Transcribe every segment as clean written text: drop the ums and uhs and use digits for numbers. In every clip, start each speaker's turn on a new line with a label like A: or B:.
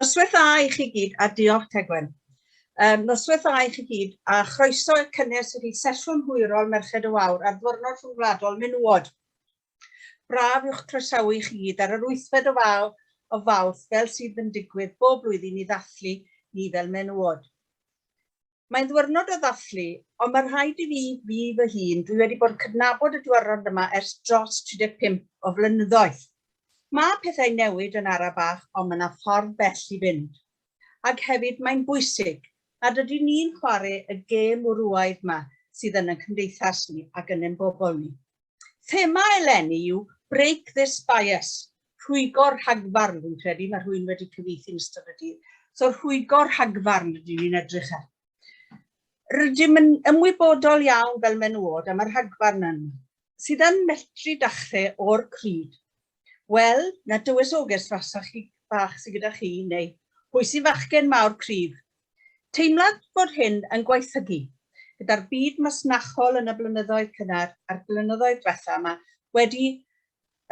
A: Noswaith dda i chi gyd a diolch Tegwen. Um, noswaith dda i chi gyd a chroeso cynnes i chi sesiwn hwyrol Merched y Wawr ar Ddwrnod Rhyngwladol Menywod. Braf yw'ch croesawu i chi gyd ar yr wythfed o faw o Fawrth fel sydd yn digwydd bob blwyddyn i ddathlu ni fel menywod. Mae'n ddwyrnod o ddathlu, ond mae rhaid i fi, fi fy hun, dwi wedi bod yn cydnabod y diwrnod yma ers dros 35 o flynyddoedd. Mae pethau'n newid yn ara bach, ond mae yna ffordd bell i fynd. Ac hefyd mae'n bwysig nad ydyn ni'n chwarae y gêm wrywaidd 'ma sydd yn ein cymdeithas ni ac yn ein bobl ni. Thema eleni yw Break This Bias, rhwygo'r rhagfarn, dwi'n credu, mae rhywun wedi cyfieithu yn ystod y dydd. So rhwygo'r rhagfarn ydyn ni'n edrych ar. Rydym yn ymwybodol iawn fel menywod am y rhagfarn yna, sydd yn medru dachrau o'r cryd. Wel, na dywysoges fasach chi bach sydd gyda chi, neu pwy sy'n fachgen mawr cryf, Teimlad bod hyn yn gwaethygu, gyda'r byd masnachol yn y blynyddoedd cynnar a'r blynyddoedd diwetha' yma wedi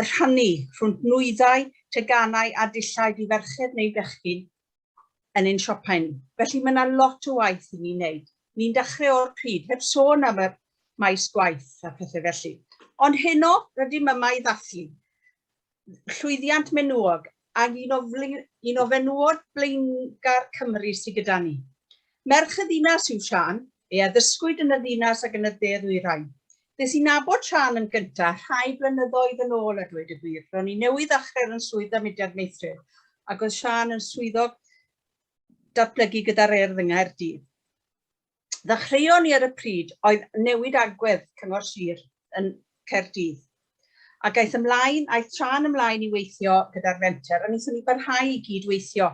A: rhannu rhwng nwyddau, teganau a dillad i ferched neu bechgyn yn ein siopau ni. Felly mae yna lot o waith i ni wneud. Ni'n dechrau o'r pryd, heb sôn am y maes gwaith a phethau felly. Ond heno, rydym yma i ddathlu llwyddiant menywog ac un o, un o fenywod blaengar Cymru sydd gyda ni. Merch y ddinas yw Siân, ei addysgwyd yn y ddinas ac yn y dde ddwyrain. Des i nabod Siân yn gyntaf rhai blynyddoedd yn ôl a dweud y gwir. Ro'n i newydd ddechrau yn swyddfa Mudiad Meithrin ac oedd Siân yn swyddog datblygu gyda'r Urdd yng Nghaerdydd. Ddechreuon ni ar y pryd oedd newid agwedd Cyngor Sir yn Caerdydd. Ac aeth ymlaen, aeth Siân ymlaen i weithio gyda'r fenter, a wnaethon ni barhau i gyd-weithio,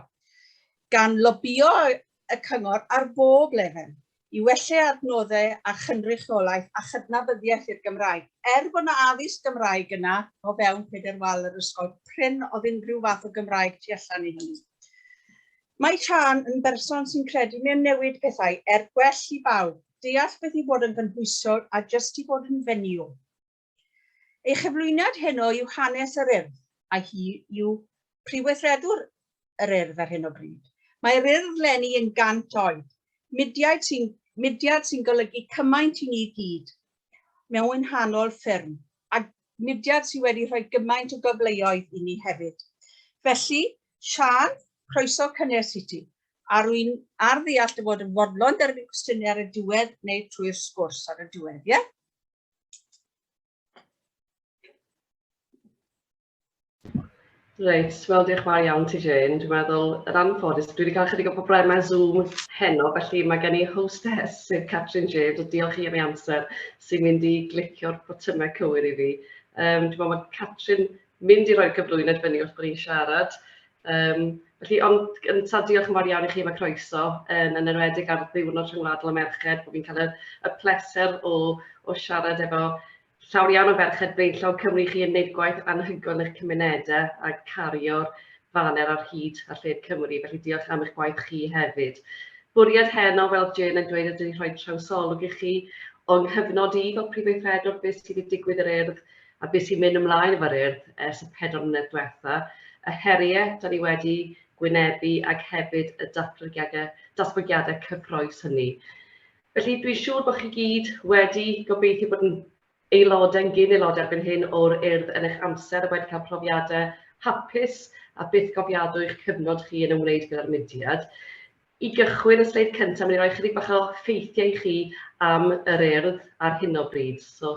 A: gan lobïo y cyngor ar bob lefel i wella adnoddau a chynrychiolaeth a chydnabyddiaeth i'r Gymraeg. Er bod 'na addysg Gymraeg yna o fewn pedair wal yr ysgol, prin oedd unrhyw fath o Gymraeg tu allan i hynny. Mae Siân yn berson sy'n credu mewn newid pethau er gwell i bawb, deall beth yw bod yn gynhwysol a jyst i fod yn fenyw. Ei chyflwyniad heno yw hanes yr Urdd, a hi yw Prif Weithredwr yr Urdd ar hyn o bryd. Mae'r Urdd 'leni yn 100 oed, mudiad sy'n mudiad sy'n golygu cymaint i ni gyd mewn wahanol ffyrn, a mudiad sydd wedi rhoi gymaint o gyfleoedd i ni hefyd. Felly, Siân, croeso cynnes i ti, a rwy'n ar ddeall dy fod yn fodlon derbyn cwestiynau ar y diwedd neu trwy'r sgwrs ar y diwedd, ie?
B: Reit, wel diolch yn fawr iawn ti Jane. Dwi'n meddwl, yn anffodus, dwi wedi cael chydig o broblemau Zoom heno, felly mae gen i hostess, sef Catrin James, a diolch i am ei amser, sy'n mynd i glicio'r botymau cywir i fi. Um, dwi'n meddwl mae Catrin mynd i roi'r gyflwyniad fyny wrth bod ni'n siarad. Um, felly, ond gyntaf, diolch yn fawr iawn i chi am y croeso, yn, yn enwedig ar Ddiwrnod Rhyngwladol y Merched, bod fi'n cael y, y pleser o, o siarad efo llawer iawn o ferched blaenllaw Cymru chi yn gwneud gwaith anhygoel yn eich cymunedau a cario'r faner ar hyd a lled Cymru, felly diolch am eich gwaith chi hefyd. Bwriad heno, fel Jane yn dweud, ydy rhoi trawsolwg i chi o'n nghyfnod i fel Prif Weithredwr, beth sydd wedi digwydd yr Urdd, a beth sy'n mynd ymlaen efo'r Urdd ers y 4 mlynedd diwetha, y heriau da ni wedi gwynebu ac hefyd y datblygiadau, datblygiadau cyffrous hynny. Felly dwi'n siŵr bod chi gyd wedi gobeithio bod yn aelodau, yn gyn aelodau erbyn hyn o'r Urdd yn eich amser a wedi cael profiadau hapus a byth gofiadwy eich cyfnod chi yn ymwneud gyda'r mudiad. I gychwyn y sleid cyntaf, mynd i roi chydig bach o ffeithiau i chi am yr Urdd ar hyn o bryd. So,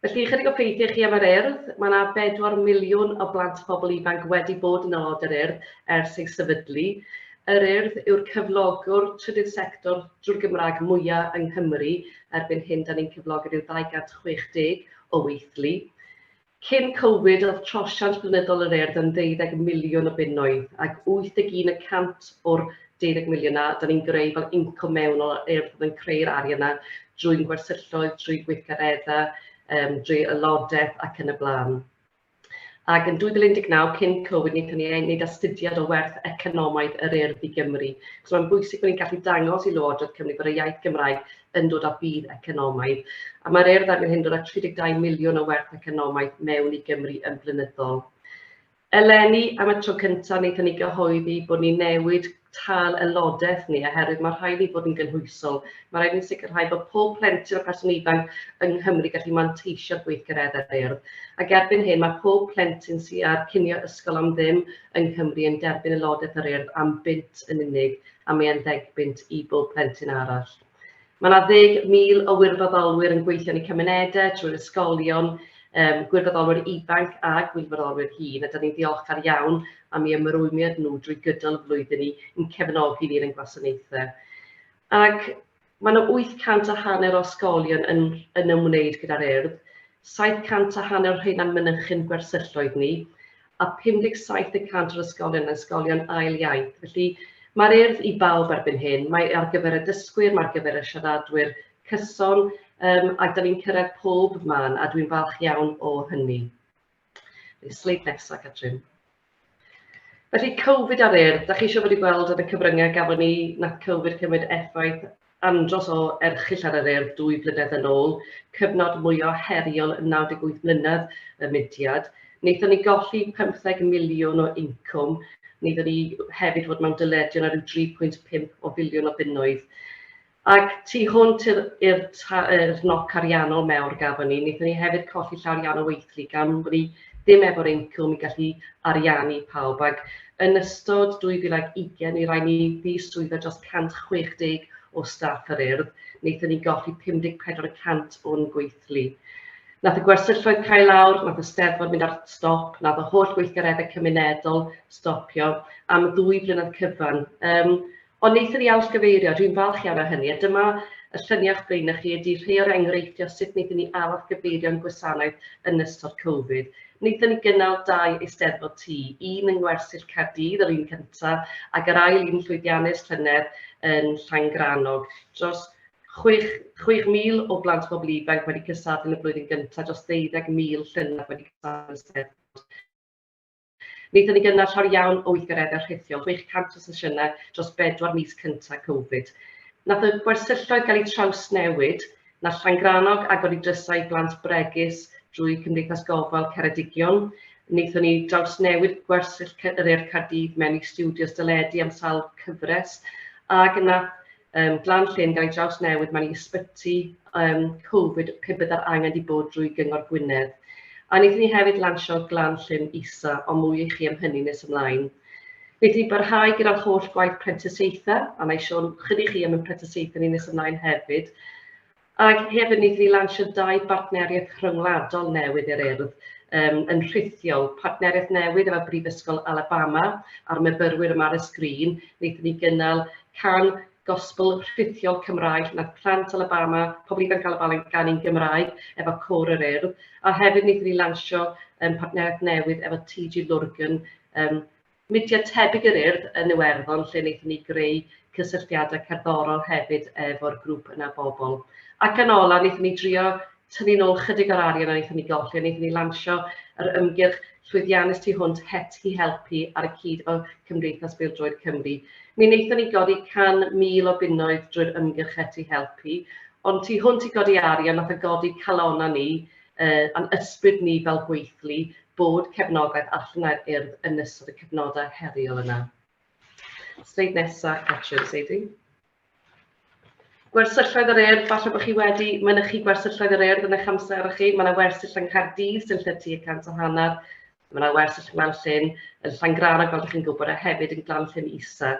B: felly, chydig o ffeithiau i chi am yr Urdd. Mae yna 4 miliwn o blant a phobl ifanc wedi bod yn aelod yr Urdd ers ei sefydlu. Yr Urdd yw'r cyflogwr trydydd sector drwy'r Gymraeg mwyaf yng Nghymru. Erbyn hyn, da ni'n cyflogi rhyw 260 o weithlu. Cyn Covid, oedd trosiant blynyddol yr Urdd yn ddeuddeg miliwn o bunnoedd, ac 81 y cant o'r deuddeg miliwn 'na, 'dan ni'n greu fel incwm mewn o'r Urdd oedd yn creu'r arian 'na drwy'n gwersylloedd, drwy gweithgareddau, yym drwy aelodaeth ac yn y blaen. Ac yn 2019, cyn Covid, wnaethon ni wneud astudiad o werth economaidd yr Urdd i Gymru. So mae'n bwysig bod ni'n gallu dangos i Lywodraeth Cymru bod y iaith Gymraeg yn dod â budd economaidd. A mae'r Urdd erbyn hyn dod â 32 miliwn o werth economaidd mewn i Gymru yn blynyddol. Eleni, am y tro cyntaf, wnaethon ni gyhoeddi bod ni'n newid tâl aelodaeth ni oherwydd mae rhaid ni fod yn gynhwysol. Mae rhaid ni sicrhau bod pob plentyn a person ifanc yng Nghymru gallu manteisio ar gweithgareddau'r Urdd. Ac erbyn hyn mae pob plentyn sydd ar cinio ysgol am ddim yng Nghymru yn derbyn aelodaeth yr Urdd am bunt yn unig, a mae e'n ddeg bunt i bob plentyn arall. Mae yna 10,000 o wirfoddolwyr yn gweithio yn y cymunedau, trwy'r ysgolion, gwirfoddolwyr ifanc a gwirfoddolwyr hŷn, a 'dan ni'n ddiolchgar iawn am eu ymrwymiad nhw drwy gydol y flwyddyn i yn cefnogi ni yn ein gwasanaethau. Ac mae yna 800 a hanner o ysgolion yn, yn ymwneud gyda'r Urdd, 700 a hanner o'r rheina'n mynychu'n gwersylloedd ni, a 57 y cant o'r ysgolion yn ysgolion ail iaith. Felly mae'r Urdd i bawb erbyn hyn. Mae ar gyfer y dysgwyr, mae ar gyfer y siaradwyr cyson, ac da ni'n cyrraedd pob man, a dwi'n falch iawn o hynny. Sleid nesaf, Catrin. Felly, Covid a'r Urdd, da chi eisiau wedi gweld yn y cyfryngau gafon ni nath Covid cymryd effaith andros o erchyll ar yr Urdd 2 flynedd yn ôl, cyfnod mwy o heriol yn 98 mlynedd y mudiad. Wnaethon ni golli 15 miliwn o incwm, wnaethon ni hefyd fod mewn dyledion ar ryw 3.5 o filiwn o bunnoedd. Ac tu hwnt i'r knock ariannol mawr gafon ni, wnaethon ni hefyd colli llawer iawn o weithlu gan bod ni ddim efo'r incwm i gallu ariannu pawb. Ac yn ystod 2020, mi rai ni ddiswyddo dros 160 o staff yr Urdd, wnaethon ni golli 54 y cant o'n gweithlu. Nath y gwersylloedd cau lawr, nath y Steddfod mynd ar stop, nath y holl gweithgareddau cymunedol stopio am 2 flynedd cyfan. Ond wnaethon ni arallgyfeirio, dwi'n falch iawn o hynny, a dyma y lluniau o'ch blaenau chi ydy rhai o'r enghreifftiau sut wnaethon ni arallgyfeirio'n gwasanaeth yn ystod Covid. Wnaethon ni gynnal 2 Eisteddfod Tŷ, un yng Ngwersyll Caerdydd, yr un cyntaf, ac yr ail un llwyddiannus llynedd yn Llangrannog. Dros 6,000 o blant bobl ifanc wedi cystadlu yn y flwyddyn gyntaf, dros 12,000 llynedd wedi cystadlu yn y Steddfod. Wnaethon ni gynnal llawer iawn o weithgareddau rhithiol, 600 o sesiynau dros 4 mis cyntaf Covid. Nath y gwersylloedd gael eu trawsnewid, nath Llangrannog agor eu drysau i blant bregus drwy Cymdeithas Gofal Ceredigion. Wnaethon ni drawsnewid gwersyll yr Urdd Caerdydd mewn i stiwdios deledu am sawl cyfres, ac nath Glan Llyn gael ei drawsnewid mewn i ysbyty Covid pe byddai'r angen 'di bod drwy Gyngor Gwynedd. A wnaethon ni hefyd lansio Glan Llyn Isa, ond mwy i chi am hynny nes ymlaen. Wnaethon ni barhau gyda'r holl gwaith prentisiaethau, a wna i sôn chydig chi am ein prentisiaethau ni nes ymlaen hefyd. Ac hefyd wnaethon ni lansio 2 bartneriaeth rhyngwladol newydd i'r Urdd, yn rhithiol, partneriaeth newydd efo Brifysgol Alabama a'r myfyrwyr yma ar y sgrin. Wnaethon ni gynnal can gospel rhithiol Cymraeg, nath plant Alabama, pobl ifanc Alabama ganu'n Gymraeg efo côr yr Urdd. A hefyd wnaethon ni lansio partneriaeth newydd efo TG Lurgan, mudiad tebyg yr Urdd yn Iwerddon, lle wnaethon ni greu cysylltiadau cerddorol hefyd efo'r grŵp yna bobl. Ac yn ola, wnaethon ni drio tynnu nôl chydig o'r arian a wnaethon ni golli, a wnaethon ni lansio yr ymgyrch llwyddiannus tu hwnt Het i Helpu ar y cyd efo Cymdeithas Bêl-droed Cymru. Mi wnaethon ni godi 100,000 o bunnoedd drwy'r ymgyrch Het i Helpu, ond tu hwnt i godi arian, nath o godi calonnau ni, a'n ysbryd ni fel gweithlu, bod cefnogaeth allan i'r Urdd yn ystod y cyfnodau heriol yna. Sleid nesaf, Catrin, Sadie. Gwersylloedd yr Urdd, falle bod chi wedi mynychu gwersylloedd yr Urdd yn eich amser chi. Mae yna wersyll yng Nghaerdydd sy'n llety y 150, mae yna wersyll yng Nglan-llyn, yn Llangrannog, fel ydych chi'n gwybod, a hefyd yn Glan-llyn Isa.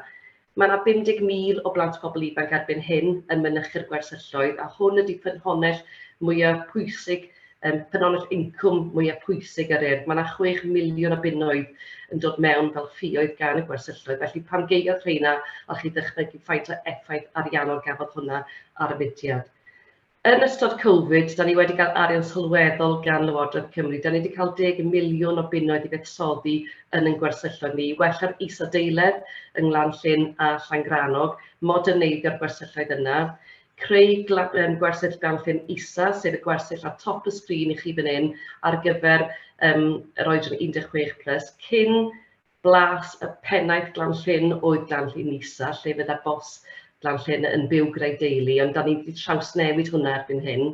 B: Mae yna 50,000 o blant pobl ifanc erbyn hyn yn mynychu'r gwersylloedd, a hwn ydy ffynhonnell mwyaf pwysig, ffynhonnell incwm mwyaf pwysig yr Urdd. Mae yna 6 miliwn o bunnoedd yn dod mewn fel ffioedd gan y gwersylloedd, felly pan gaeodd rheina, allwch chi ddychmygu faint o effaith ariannol gafodd hwnna ar y mudiad. Yn ystod Covid, da ni wedi cael arian sylweddol gan Lywodraeth Cymru. Da ni wedi cael 10 miliwn o bunnoedd i fuddsoddi yn ein gwersylloedd ni, i wella'r isadeiledd yng Nglan-llyn a Llangrannog, moderneiddio'r gwersylloedd yna, creu gwersyll Glan-llyn Isa, sef y gwersyll ar top y sgrin i chi fan hyn ar gyfer yr oedran 16 plus, cyn blas y pennaeth Glan-llyn oedd Glan-llyn Isa, lle fydda bos Glan-llyn yn byw gyda'i deulu, ond da ni wedi trawsnewid hwnna erbyn hyn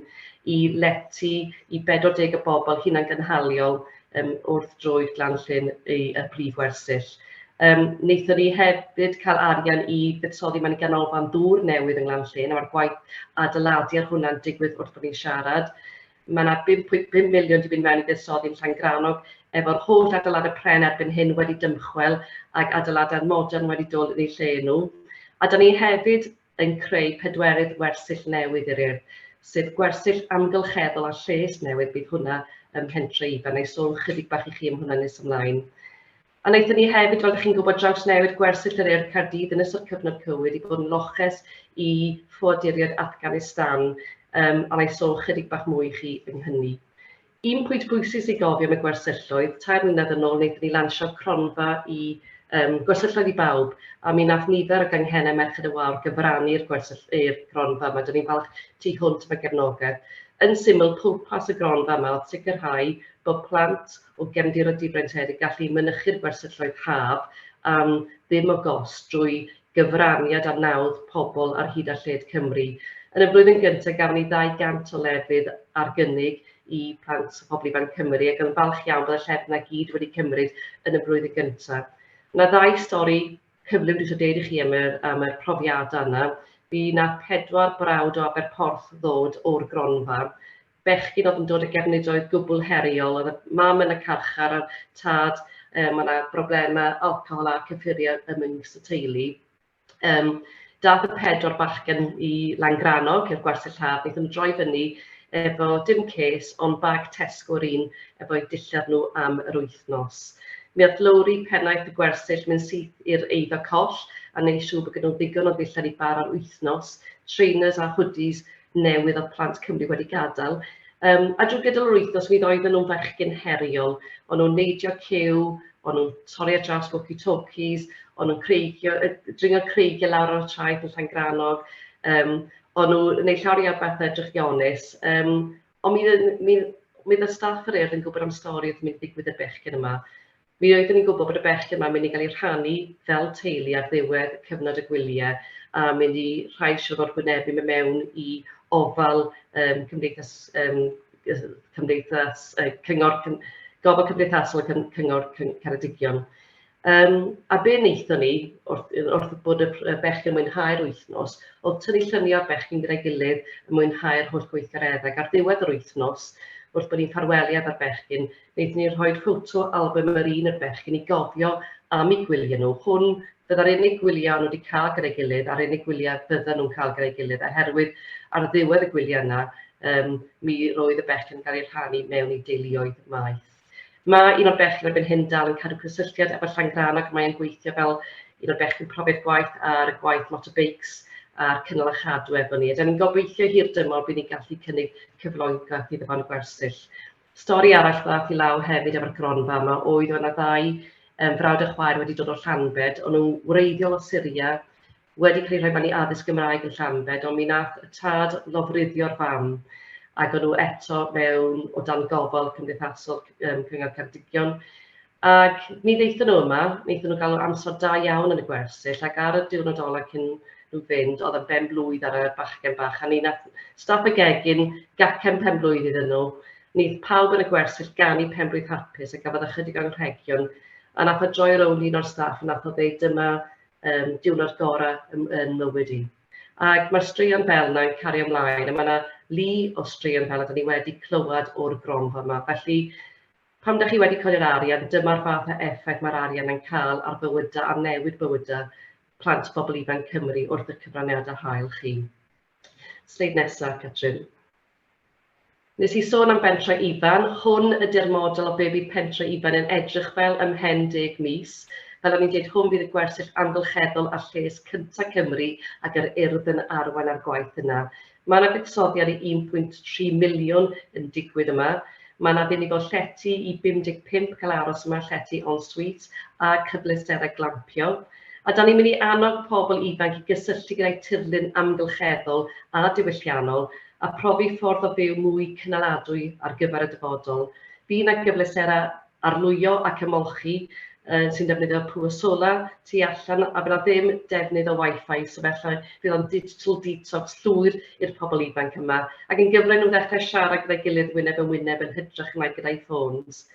B: i lety i 40 o bobl hunangynhaliol. wrth droed Glan-llyn i y prif wersyll. Wnaethon ni hefyd cael arian i fuddsoddi mewn i ganolfan ddŵr newydd yng Nglan-llyn, a mae'r gwaith adeiladu ar hwnna'n digwydd wrth bod ni'n siarad. Mae yna 5.5 miliwn 'di mynd mewn i fuddsoddi yn Llangrannog, efo'r holl adeiladau pren erbyn hyn wedi dymchwel ac adeiladau modern wedi dod yn eu lle nhw. A da ni hefyd yn creu pedwerydd wersyll newydd i'r Urdd, sef gwersyll amgylcheddol a lles newydd, bydd hwnna ym Mhentre Ifan. Wna i sôn chydig bach i chi am hwnna nes ymlaen. A wnaethon ni hefyd, fel ydych chi'n gwybod, drawsnewid gwersyll yr Urdd Caerdydd yn ystod cyfnod Covid i fod yn loches i ffoaduriaid Afghanistan, a wna i sôn chydig bach mwy i chi yng hynny. Un pwynt pwysig sy'n gofio am y gwersylloedd, 3 mlynedd yn ôl wnaethon ni lansio cronfa i gwersylloedd i bawb, a mi wnaeth nifer o ganghennau Merched y Wawr gyfrannu'r gwersyll i'r gronfa yma. Dyn ni'n falch tu hwnt am y gefnogaeth. Yn syml, pwrpas y gronfa yma oedd sicrhau bod plant o gefndiroedd difreintiedig gallu mynychu'r gwersylloedd haf am ddim o gost drwy gyfraniad a nawdd pobl ar hyd a lled Cymru. Yn y flwyddyn gyntaf, gafon ni 200 o lefydd ar gynnig i plant a phobl ifanc Cymru, ac yn falch iawn bod y llefydd 'na gyd wedi cymryd yn y flwyddyn gyntaf. Yna ddau stori cyflym dwi eisiau deud i chi am y profiadau yna. Bu 'na pedwar brawd o Aberporth ddod o'r gronfa. Bechgyn oedd yn dod o gefndiroedd gwbl heriol. Oedd y mam yn y carchar a'r tad, mae yna broblemau alcohol a cyffuriau ymysg y teulu. Dath y pedwar bachgen i Langrannog, i'r gwersyll haf, wnaethon nhw droi fyny efo dim ces, ond bag Tesco yr un efo'u dillad nhw am yr wythnos. Mi ath Lowri, pennaeth y gwersyll, mynd syth i'r eiddo coll a wneud siŵr bod gen nhw ddigon o ddillad i bara'r wythnos, trainers a hoodies newydd oedd plant Cymru wedi gadael. A drwy gydol yr wythnos, mi oedden nhw'n fechgyn heriol. O'n nhw'n neidio ciw, o'n nhw'n torri ar draws walkie-talkies, o'n nhw'n creigio, dringo creigiau lawr ar y traeth yn Llangrannog, o'n nhw'n gwneud llawer iawn o bethau drychionus. Ond mi oedd y staff yr Urdd yn gwybod am stori oedd yn mynd i ddigwydd i'r bechgyn yma. Mi oeddwn i'n gwybod bod y bechgyn yma'n mynd i gael eu rhannu fel teulu ar ddiwedd cyfnod y gwyliau a mynd i rhaid siŵr fod gwynebu mynd mewn i ofal cymdeithas, cyngor, gofal cymdeithasol y Cyngor Ceredigion. A be wnaethon ni, wrth bod y bechgyn yn mwynhau'r wythnos, oedd tynnu lluniau o'r bechgyn gyda'i gilydd yn mwynhau'r holl gweithgareddau. Ac ar ddiwedd yr wythnos, wrth bod ni'n ffarwelio efo'r bechgyn, wnaethon ni rhoi ffoto album yr un o'r bechgyn i gofio am eu gwyliau nhw. Hwn fydda'r unig gwyliau o'n nhw wedi cael gyda'i gilydd a'r unig gwyliau fydden nhw'n cael gyda'i gilydd, oherwydd ar ddiwedd y gwyliau yna, mi roedd y bechgyn yn cael eu rhannu mewn i deuluoedd maeth. Mae un o'r bechgyn erbyn hyn dal yn cadw cysylltiad efo Llangrannog, mae e'n gweithio fel un o'r bechgyn profiad gwaith ar y gwaith motorbikes a'r cynnal a chadw efo ni. A dan ni'n gobeithio hir dymor bydd ni'n gallu cynnig cyflogaeth iddo fo yn y gwersyll. Stori arall ddaeth i law hefyd efo'r gronfa yma oedd oedd 'na ddau frawd a chwaer wedi dod o Llanbed, o'n nhw'n wreiddiol o Syria, wedi cael eu rhoi mewn i addysg Gymraeg yn Llanbed, ond mi nath y tad lofruddio'r fam, ac o'n nhw eto mewn o dan gofal cymdeithasol Cyngor Ceredigion. Ac mi ddaethon nhw yma, wnaethon nhw gael amser da iawn yn y gwersyll, ac ar y diwrnod ola cyn nhw fynd, oedd e'n ben-blwydd ar y bachgen bach, a ni nath staff y gegin gacen pen-blwydd iddyn nhw. Wnaeth pawb yn y gwersyll ganu penblwydd hapus a gafodd ychydig o anrhegion, a nath o droi rownd un o'r staff a nath o ddeud dyma diwrnod gorau yn mywyd i. Ac mae'r straeon fel yna yn cario ymlaen, a mae yna lu o straeon fel yna dan ni wedi clywed o'r gronfa yma. Felly, pan dach chi wedi codi'r arian, dyma'r fath o effaith mae'r arian yn cael ar fywydau a newid bywydau plant bobl ifanc Cymru wrth y cyfraniadau hael chi. Sleid nesaf, Catrin. Nes i sôn am Bentre Ifan. Hwn ydy'r model o be bydd Pentre Ifan yn edrych fel ymhen 10 mis. Fel o'n i'n dweud, hwn bydd y gwersyll amgylcheddol a lles cyntaf Cymru ac yr Urdd yn arwain ar gwaith yna. Mae yna buddsoddiad i 1.3 miliwn yn digwydd yma. Mae yna fynd i fod llety i 55 cael aros yma, llety en-suite a cyfleusterau glampio. A da ni'n mynd i annog pobl ifanc i gysylltu gyda'i tirlun amgylcheddol a diwylliannol a profi ffordd o fyw mwy cynaladwy ar gyfer y dyfodol. Bydd yna gyfleusterau arlwyo ac ymolchi sy'n defnyddio pŵer solar tu allan a bydd 'na ddim defnydd o Wi-Fi, so felly bydd o'n digital detox llwyr i'r pobl ifanc yma ac yn gyfle nhw ddechrau siarad gyda'i gilydd wyneb yn wyneb yn hytrach na gyda'i ffôns.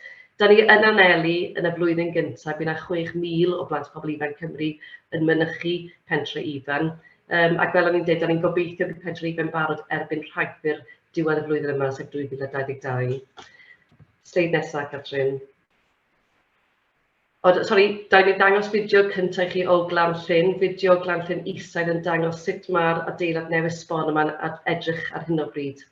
B: Da ni yn anelu yn y flwyddyn gyntaf, bydd yna 6,000 o blant pobl ifanc Cymru yn mynychu Pentre Ifan. Ac fel o'n i'n dweud, da ni'n gobeithio bydd Pentre Ifan barod erbyn Rhagfyr diwedd y flwyddyn yma, sef 2022. Sleid nesaf, Catrin. O, sori, da ni'n dangos fideo cyntaf i chi o Glan Llyn, fideo Glan Llyn Isaidd yn dangos sut mae'r adeilad newydd sbon yma'n edrych ar hyn o bryd.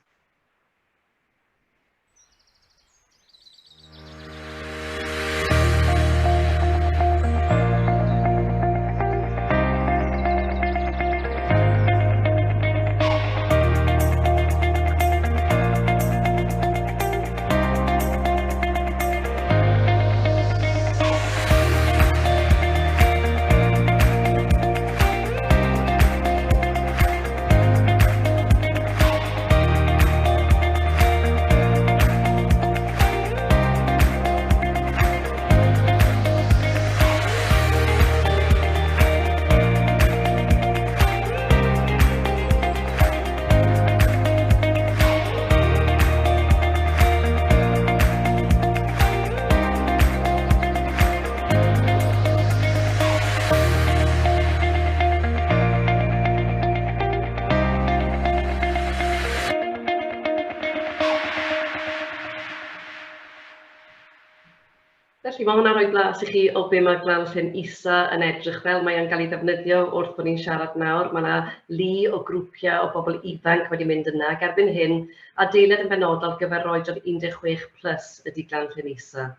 B: Felly mae hwnna'n rhoi blas i chi o be mae Glan Llyn Isa yn edrych fel. Mae o'n cael ei ddefnyddio wrth bod ni'n siarad nawr. Mae yna lu o grwpiau o bobl ifanc wedi mynd yna, ac erbyn hyn, adeilad yn benodol ar gyfer oedran 16 plus ydy Glan Llyn Isa.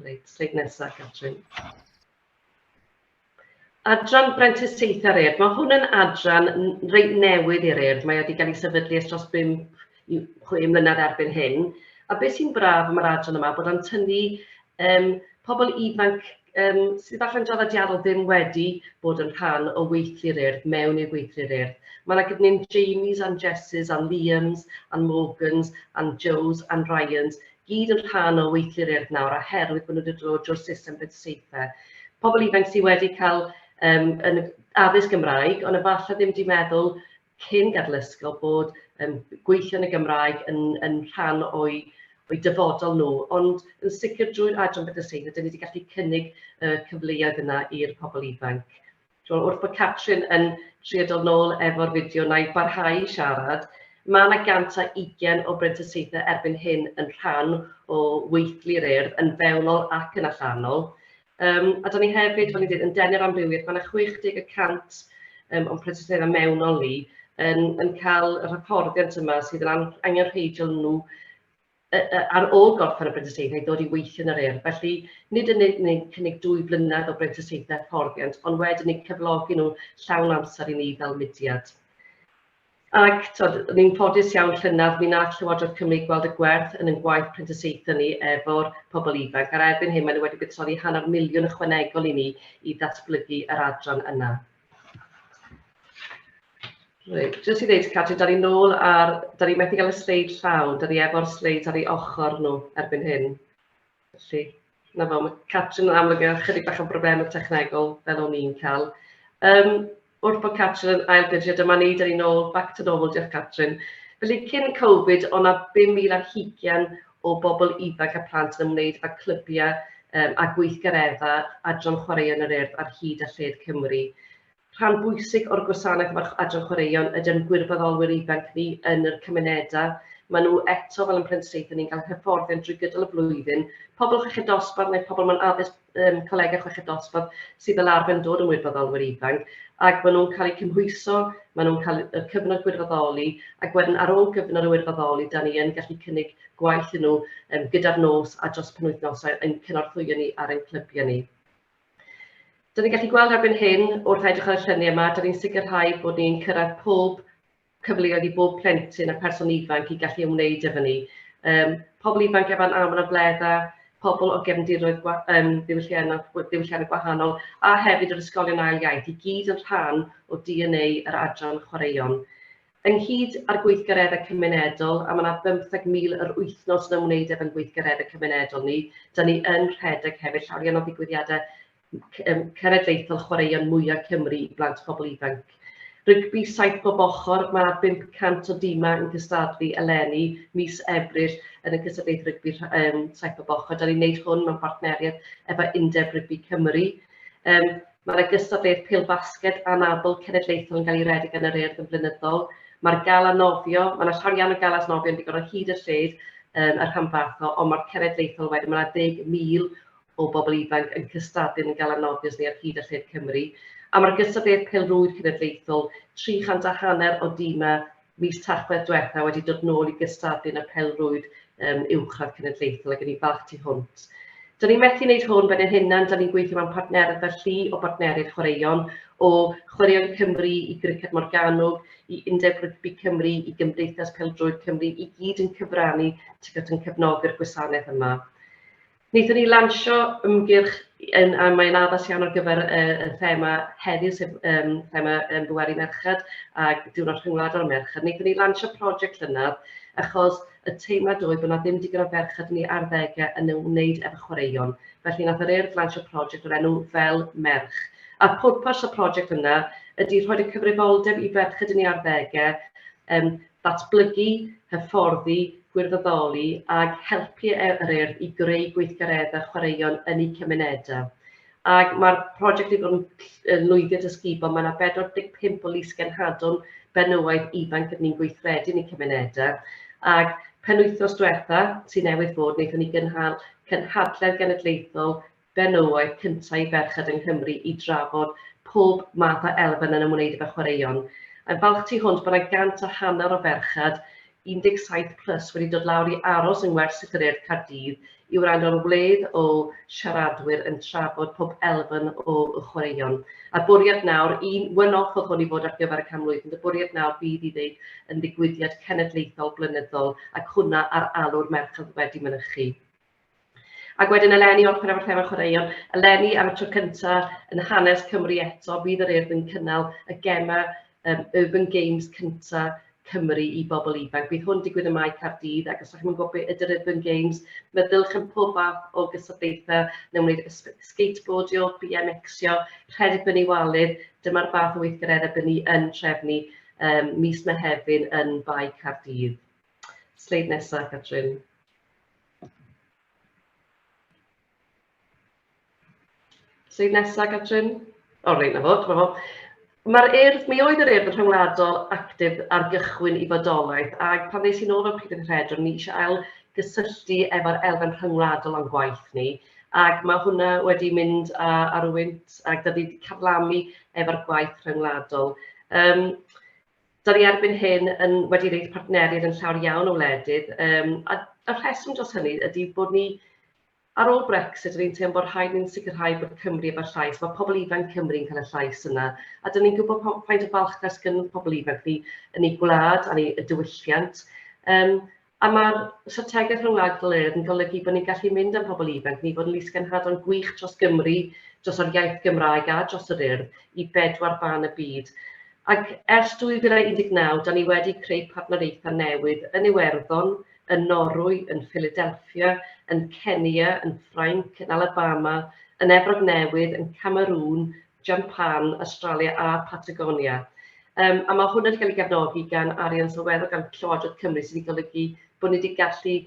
B: Reit, sleid nesaf, Catrin. Adran Brentisiaethau'r Urdd. Mae hwn yn adran reit newydd i'r Urdd. Mae wedi cael ei sefydlu ers dros 5 i 6 mlynedd erbyn hyn. A beth sy'n braf am yr adran yma, bod o'n tynnu um, pobl ifanc um, sydd falle'n draddodiadol ddim wedi bod yn rhan o weithlu'r Urdd, mewn i'r gweithlu'r Urdd. Mae yna gyda ni'n Jamies a'n Jesses a'n Liams a'n Morgans a'n Joes a'n Ryans, gyd yn rhan o weithlu'r Urdd nawr oherwydd bod nhw wedi dod drwy'r system brentisiaethau. Pobl ifanc sydd wedi cael um, yn addysg Gymraeg, ond efallai ddim wedi meddwl cyn gadael ysgol bod um, gweithio yn y Gymraeg yn, yn rhan o'i, o'i dyfodol nhw. Ond yn sicr drwy'r adran brentisiaethau, dyn ni wedi gallu cynnig y uh, cyfleoedd yna i'r pobl ifanc. Wel, wrth bod Catrin yn trio dod nôl efo'r fideo, na i barhau i siarad. Mae yna 120 o brentisiaethau erbyn hyn yn rhan o weithlu'r Urdd, yn fewnol ac yn allanol. Um, a da ni hefyd, fel ni'n dweud, yn denu'r amrywiaeth. Mae yna 60 y cant um, o'n prentisiaethau mewnol ni yn, yn cael yr hyfforddiant yma sydd yn angenrheidiol nhw ar ôl gorffen y brentisiaethau i ddod i weithio yn yr Urdd. Felly, nid yn unig cynnig dwy flynedd o brentisiaethau hyfforddiant, ond wedyn eu cyflogi nhw llawn amser i ni fel mudiad. Ac, tod, ni'n ffodus iawn llynedd, mi wnaeth Llywodraeth Cymru gweld y gwerth yn ein gwaith prentisiaethau ni efo'r pobl ifanc, a'r erbyn hyn maen nhw wedi buddsoddi hanner miliwn ychwanegol i ni i ddatblygu yr adran yna. Reit, jyst i ddeud, Catrin, da ni nôl ar... Da ni methu gael y sleid llawn, da ni efo'r sleids ar ei ochr nhw erbyn hyn. Felly, na fo, mae Catrin yn amlwg yn chydig bach o broblemau technegol fel o'n i'n cael. Um, wrth bod Catrin yn ailgydio, dyma ni, da ni nôl, back to normal, diolch Catrin. Felly, cyn Covid, o'na 5,000 ar hugain o bobl ifanc a plant yn ymwneud â clybiau um, a gweithgareddau adran chwaraeon yr Urdd ar hyd a lled Cymru. Rhan bwysig o'r gwasanaeth efo'r adran chwaraeon ydy'n gwirfoddolwyr ifanc ni yn yr cymunedau. Maen nhw eto, fel yn prentisiaethau, ni'n cael hyfforddiant drwy gydol y flwyddyn. Pobl chweched dosbarth neu pobl mewn addysg um, colegau chweched dosbarth sydd fel arfer yn dod yn wirfoddolwyr ifanc, ac maen nhw'n cael eu cymhwyso, maen nhw'n cael y cyfnod gwirfoddoli, ac wedyn ar ôl cyfnod o wirfoddoli, da ni yn gallu cynnig gwaith i nhw um, gyda'r nos a dros penwythnosau yn cynorthwyo ni ar ein clybiau ni. Dyn ni'n gallu gweld erbyn hyn, wrth edrych ar y lluniau yma, dyn ni'n sicrhau bod ni'n cyrraedd pob cyfleoedd i bob plentyn a person ifanc i gallu ymwneud efo ni. Um, pobl ifanc efo'n anableddau, pobl o gefndiroedd gwa, um, ddiwylliannol, ddiwylliannau gwahanol, a hefyd yr ysgolion ail iaith, i gyd yn rhan o DNA yr adran chwaraeon. Ynghyd â'r gweithgareddau cymunedol, a mae yna 15,000 yr wythnos yn ymwneud efo'n gweithgareddau cymunedol ni, da ni yn rhedeg hefyd llawer iawn o ddigwyddiadau cenedlaethol chwaraeon mwyaf Cymru i blant pobl ifanc. Rygbi saith bob ochr, mae yna 500 o dimau yn cystadlu eleni mis Ebrill yn y cystadlaethau rygbi saith bob ochr. Da ni'n neud hwn mewn partneriaeth efo Undeb Rygbi Cymru. Mae yna gystadleuaeth pêl-fasged anabl cenedlaethol yn cael ei redeg yn yr Urdd yn flynyddol. Mae'r gala nofio, mae yna llawer iawn o galas nofio yn digwydd o hyd a lled y rhanbarthol, ond mae'r cenedlaethol wedyn, mae yna 10,000 o bobl ifanc yn cystadlu yn y gala nofio ni ar hyd a lled Cymru. A mae'r gystadleuaeth pêl-rwyd cenedlaethol, 300 a hanner o dimau mis Tachwedd diwetha wedi dod nôl i gystadlu yn y pêl-rwyd uwchradd cenedlaethol, ac yn ni falch tu hwnt. Da ni'n methu wneud hwn ben ein hunan, da ni'n gweithio mewn partneriaeth â llu o bartneriaid chwaraeon, o Chwaraeon Cymru i Griced Morgannwg, i Undeb Rygbi Cymru, i Gymdeithas Pêl-droed Cymru, i gyd yn cyfrannu tuag at yn cefnogi'r gwasanaeth yma. Wnaethon ni lansio ymgyrch, yn, a mae'n addas iawn ar gyfer y thema heddiw, sef thema Bweri Merched a Diwrnod Rhyngwladol y Merched. Wnaethon ni lansio prosiect llynedd achos y teimlad oedd bod 'na ddim digon o ferched yn eu arddegau yn ymwneud efo chwaraeon. Felly nath yr Urdd lansio prosiect o'r enw Fel Merch. A pwrpas y prosiect yna ydy rhoi y cyfrifoldeb i ferched yn eu arddegau ddatblygu, hyfforddi, gwirfoddoli ac helpu yr Urdd i greu gweithgareddau chwaraeon yn eu cymunedau. Ac mae'r prosiect wedi bod yn lwyddiant ysgubol. Mae yna 45 o lysgenhadon benywaidd ifanc yn ni'n gweithredu yn eu cymunedau. Ac penwythnos diwetha, sy'n newydd fod, wnaethon ni gynhal cynhadledd genedlaethol benywaidd cyntaf i ferched yng Nghymru i drafod pob math o elfen yn ymwneud efo chwaraeon. A'n falch tu hwnt bod yna 150 o ferched 17 plus wedi dod lawr i aros yng Ngwersyll yr Urdd Caerdydd i wrando ar wledd o siaradwyr yn trafod pob elfen o chwaraeon. A'r bwriad nawr, un one-off oedd hwn i fod ar gyfer y canmlwyddiant, y bwriad nawr fydd i ddeud yn ddigwyddiad cenedlaethol blynyddol ac hwnna ar alw'r merched wedi mynychu. Ac wedyn eleni, orffen efo'r thema chwaraeon, eleni am y tro cyntaf yn hanes Cymru eto, bydd yr Urdd yn cynnal y gemau Urban Games cyntaf Cymru i bobl ifanc. Bydd hwn digwydd ym Mae Caerdydd, ac os ydych chi'n gwybod beth ydy'r Urban Games, meddylwch am pob fath o gystadlaethau yn ymwneud efo skateboardio, BMXio, rhedeg fyny walydd. Dyma'r fath o weithgareddau bydd ni yn trefnu mis Mehefin yn Bae Caerdydd. Sleid nesaf, Catrin. Sleid nesaf, Catrin. O, reit, na fo, dyma fo. Mae'r Urdd, mi oedd yr Urdd yn rhyngwladol actif ar gychwyn i fodolaeth, ac pan ddes i nôl fel Prif Weithredwr, ni eisiau ail gysylltu efo'r elfen rhyngwladol o'n gwaith ni, ac mae hwnna wedi mynd ar y wynt, ac da ni wedi carlamu efo'r gwaith rhyngwladol. Da ni erbyn hyn yn wedi gwneud partneriaid yn llawer iawn o wledydd, a y rheswm dros hynny ydy bod ni, ar ôl Brexit, o'n i'n teimlo bod rhaid ni'n sicrhau bod Cymru efo'r llais, mae pobl ifanc Cymru yn cael y llais yna, a dyn ni'n gwybod faint o falchder sgyn pobl ifanc ni yn eu gwlad a'n eu diwylliant. A mae'r strategaeth rhyngwladol Urdd yn golygu bod ni'n gallu mynd â'n pobl ifanc ni fod yn lysgenhadon gwych dros Gymru, dros yr iaith Gymraeg a dros yr Urdd i bedwar ban y byd. Ac ers 2019, da ni wedi creu partneriaethau newydd yn Iwerddon, yn Norwy, yn Philadelphia, yn Kenya, yn Ffrainc, yn Alabama, yn Efrog Newydd, yn Cameroon, Japan, Australia a Patagonia. A mae hwnna wedi cael ei gefnogi gan arian sylweddol gan Llywodraeth Cymru, sydd wedi golygu bod ni wedi gallu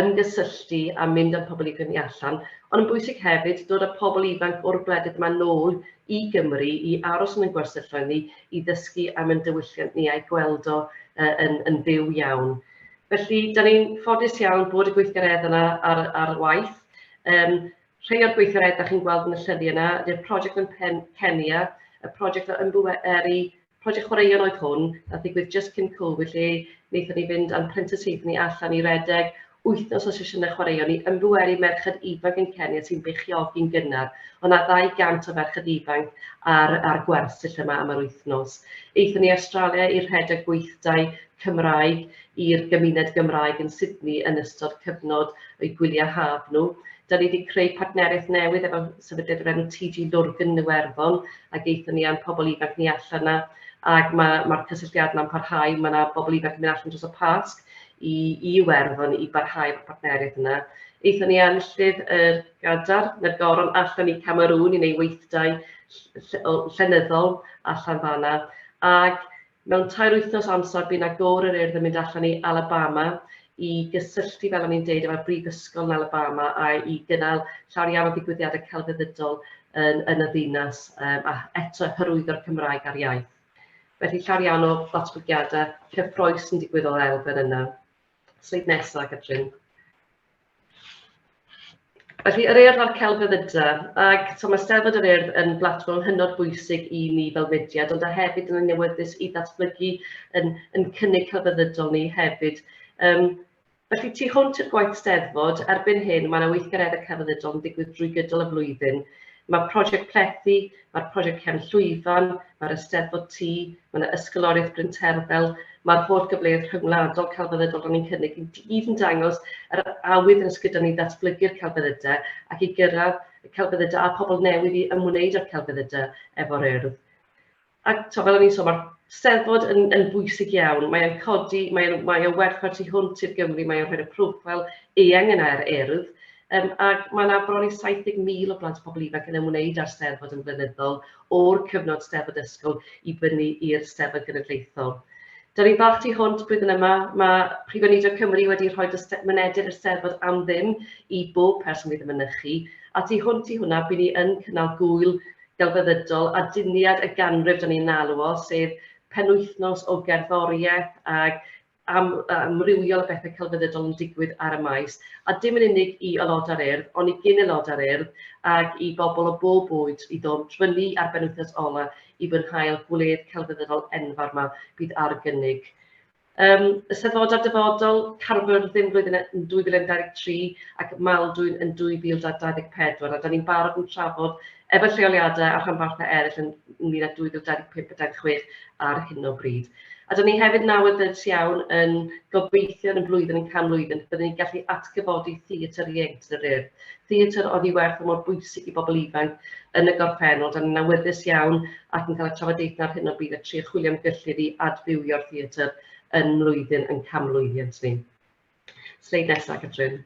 B: ymgysylltu a mynd â'r pobl ifanc ni allan, ond yn bwysig hefyd dod â pobl ifanc o'r gwledydd yma nôl i Gymru i aros yn ein gwersylloedd ni, i ddysgu am ein diwylliant ni a'i gweld o yn fyw iawn. Felly, da ni'n ffodus iawn bod y gweithgareddau yna ar waith. Rhai o'r gweithgareddau chi'n gweld yn y lluniau yna ydy'r prosiect yn Kenya, y prosiect o Ymbueri, prosiect chwaraeon oedd hwn, nath ddigwydd jyst cyn Covid, lle wnaethon ni fynd â'n prentisiaethau ni allan i redeg wythnos o sesiynau chwaraeon i ymbweru merched ifanc yn Kenya sy'n beichiogi'n gynnar. Oedd 'na 200 o ferched ifanc ar gwersyll yma am yr wythnos. Aethon ni i Awstralia i rhedeg gweithdai Cymraeg i'r gymuned Gymraeg yn Sydney yn ystod cyfnod eu gwyliau haf nhw. Da ni wedi creu partneriaeth newydd efo sefydliad o'r enw TG Lurgan yn Iwerddon, ac aethon ni â'n pobl ifanc ni allan yna, ac mae'r cysylltiad yna'n parhau. Mae yna bobl ifanc yn mynd allan dros y Pasg i Iwerddon i barhau efo'r partneriaeth yna. Aethon ni â enillydd yr gadar, neu'r goron, allan i Cameroon i wneud weithdai llenyddol allan fan'na, ac mewn 3 wythnos amser bu'n agor yr Urdd yn mynd allan i Alabama i gysylltu, fel o'n i'n deud, efo'r Brifysgol yn Alabama a i gynnal llawer iawn o ddigwyddiadau celfyddydol yn, yn y ddinas um, a eto hyrwyddo'r Cymraeg a'r iaith. Felly llawer iawn o ddatblygiadau cyffroes yn digwydd o'r elfen yna. Sleid nesaf, Catrin. Felly, yr Urdd a'r celfyddydau, ac so mae Steddfod yr Urdd yn blatfform hynod bwysig i ni fel mudiad, ond a hefyd yn awyddus i ddatblygu yn, yn cynnig celfyddydol ni hefyd. Um, felly, tu hwnt i'r gwaith Steddfod, erbyn hyn mae yna weithgareddau celfyddydol yn digwydd drwy gydol y flwyddyn. Mae prosiect Plethu, mae'r prosiect Cefn Llwyfan, mae'r Eisteddfod Tŷ, mae yna Ysgoloriaeth Bryn Terfel, mae'r holl gyfleoedd rhyngwladol celfyddydol rydyn ni'n cynnig i gyd yn dangos yr awydd yn gyda ni ddatblygu'r celfyddydau ac i gyrraedd y celfyddydau a pobl newydd i ymwneud â'r celfyddydau efo'r Urdd. Ac to, fel o'n i'n sôn, mae'r Steddfod yn, yn bwysig iawn. Mae o'n codi, mae o'n, mae o'n werthfawr tu hwnt i'r Gymru, mae o'n rhoi'r proffil eang yna i'r Urdd. Um, ac mae yna bron i 70,000 o blant pobl ifanc yn ymwneud â'r Steddfod yn flynyddol o'r cyfnod Steddfod Ysgol i fyny i'r Steddfod Genedlaethol. Da ni'n falch tu hwnt blwyddyn yma, mae Prif Weinidog Cymru wedi rhoi mynediad i'r Steddfod am ddim i bob person fydd yn mynychu, a tu hwnt i hwnna, by ni yn cynnal gwyl gelfyddydol aduniad y ganrif da ni'n alw o, sef penwythnos o gerddoriaeth ag am amrywiol o bethau celfyddydol yn digwydd ar y maes, a dim yn unig i aelodau'r Urdd, ond i gyn aelodau'r Urdd ac i bobl o bob oed i ddod fyny ar benwythnos ola i fwynhau'r gwledd celfyddydol enfawr yma bydd ar gynnig. Um, y Steddfodau'r Dyfodol, Caerfyrddin flwyddyn yn 2023 ac Maldwyn yn 2024, a da ni'n barod yn trafod efo lleoliadau a rhanbarthau eraill yn ynglyn â 2025 a 26 ar hyn o bryd. A dyn ni hefyd yn awyddus iawn yn gobeithio yn y blwyddyn yn canmlwyddyn byddwn ni'n gallu atgyfodi theatr ieuenctid yr Urdd. Theatr oedd i werth mor bwysig i bobl ifanc yn y gorffennol. Da ni'n awyddus iawn ac yn cael y trafodaethau ar hyn o bryd a trio chwilio am gyllid i adfywio'r theatr yn mlwyddyn yn canmlwyddiant ni. Sleid nesaf, Catrin.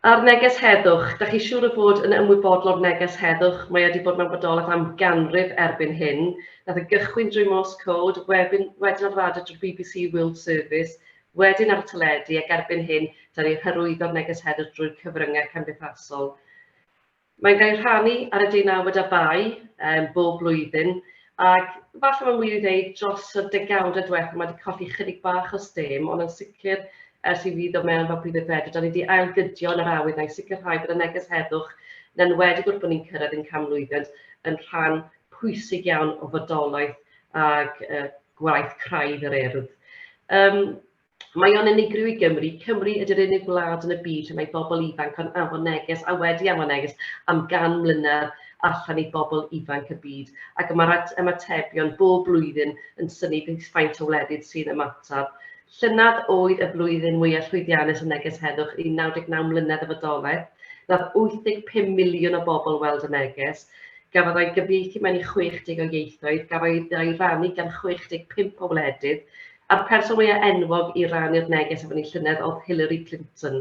B: A'r neges heddwch, da chi siŵr o fod yn ymwybodol o'r neges heddwch, mae wedi bod mewn bodolaeth am ganrif erbyn hyn. Nath e gychwyn drwy Morse Code, wedyn, wedyn ar radio drwy BBC World Service, wedyn ar y teledu ac erbyn hyn, da ni'n hyrwyddo'r neges heddwch drwy'r cyfryngau cymdeithasol. Mae'n cael ei rhannu ar y deunawfed a Fai um, bob blwyddyn, ac falle mae'n wir i ddeud dros y degawdau diwethaf mae wedi colli chydig bach o stêm, ond yn sicr ers i fi ddod mewn fel prif weithredwr, da ni wedi ailgydio yn yr awydd na i sicrhau bod y neges heddwch, yn enwedig wrth bod ni'n cyrraedd ein canmlwyddiant, yn rhan pwysig iawn o fodolaeth ag uh, gwaith craidd yr Urdd. Um, Mae o'n unigryw i Gymru. Cymru ydy'r unig wlad yn y byd lle mae bobl ifanc yn anfon neges a wedi anfon neges am gan mlynedd allan i bobl ifanc y byd. Ac mae'r ymatebion bob blwyddyn yn synnu faint o wledydd sy'n ymateb. Llynedd oedd y flwyddyn mwyaf llwyddiannus o neges heddwch i 99 mlynedd o fodolaeth. Nath 85 miliwn o bobl weld y neges. Gafodd ei gyfieithu mewn i 60 o ieithoedd, gafodd ei rannu gan 65 o wledydd, A'r person mwyaf enwog i rannu'r neges efo ni llynedd oedd Hillary Clinton.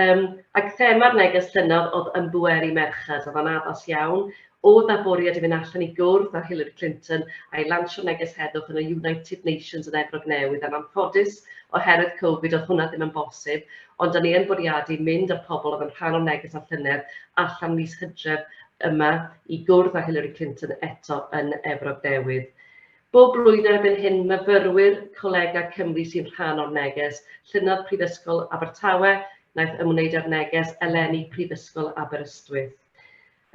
B: Um, ac thema'r neges llynedd oedd ymbweru merched, oedd o'n addas iawn. Oedd na bwriad i fynd allan i gwrdd â Hillary Clinton a'i lansio'r neges heddwch yn y United Nations yn Efrog Newydd, a'n anffodus oherwydd Covid oedd hwnna ddim yn bosib, ond da ni yn bwriadu mynd â'r pobl oedd yn rhan o'r neges ar llynedd allan mis Hydref yma i gwrdd â Hillary Clinton eto yn Efrog Newydd. Bob blwyddyn erbyn hyn, myfyrwyr colegau Cymru sy'n rhan o'r neges, llynedd Prifysgol Abertawe wnaeth ymwneud â'r neges, eleni Prifysgol Aberystwyth.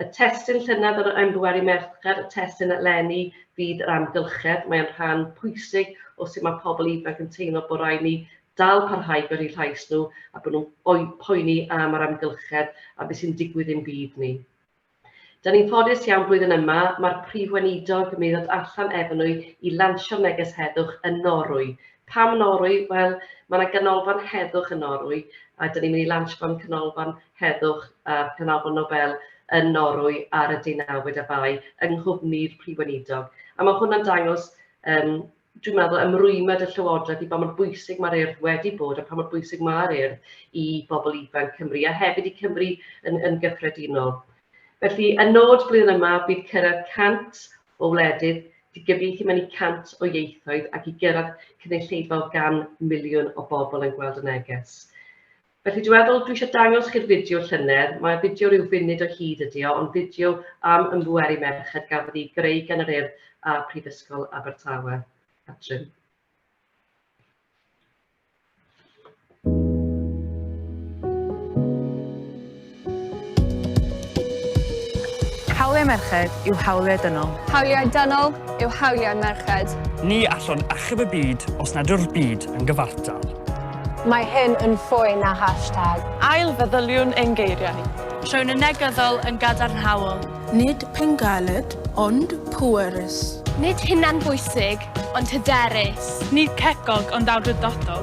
B: Y testun llynedd o'r Ymgynghori Merched, y testun eleni fydd yr amgylchedd. Mae'n rhan pwysig o sut mae pobl ifanc yn teimlo bod rhaid ni dal parhau i godi llais nhw a bod nhw'n poeni am yr amgylchedd a beth sy'n digwydd i'n byd ni. Da ni'n ffodus iawn blwyddyn yma, mae'r Prif Weinidog yn mynd i ddod allan efo nhw i lansio'r neges heddwch yn Norwy. Pam Norwy? Wel, mae yna ganolfan heddwch yn Norwy, a da ni'n mynd i lansio'n canolfan heddwch a'r canolfan Nobel yn Norwy ar y deunawfed a Fai yng nghwmni'r Prif Weinidog. A mae hwnna'n dangos, um, dwi'n meddwl, ymrwymad y Llywodraeth i ba mor bwysig mae'r Urdd wedi bod a pa mor bwysig mae'r Urdd i bobl ifanc Cymru a hefyd i Cymru yn, yn gyffredinol. Felly, y nod blwyddyn yma bydd cyrraedd 100 o wledydd, 'di gyfieithu mewn i 100 o ieithoedd ac i gyrraedd cynulleidfa o 100 miliwn o bobl yn gweld y neges. Felly dwi'n meddwl dwi eisiau dangos chi'r fideo llynedd. Mae fideo rhyw funud o hyd ydi o, ond fideo am ymbweru merched gafodd ei greu gan yr Urdd a Prifysgol Abertawe. Catrin.
C: Hawliau merched yw hawliau dynol.
D: Hawliau dynol yw hawliau merched.
E: Ni allwn achub y byd os nad yw'r byd yn gyfartal.
F: Mae hyn yn fwy na hashtag.
G: Ail feddyliwn ein geiriau.
H: Trown y negyddol yn gadarnhaol.
I: Nid pengaled, ond pwerus.
J: Nid hunanbwysig, ond hyderus.
G: Nid cegog, ond awdurdodol.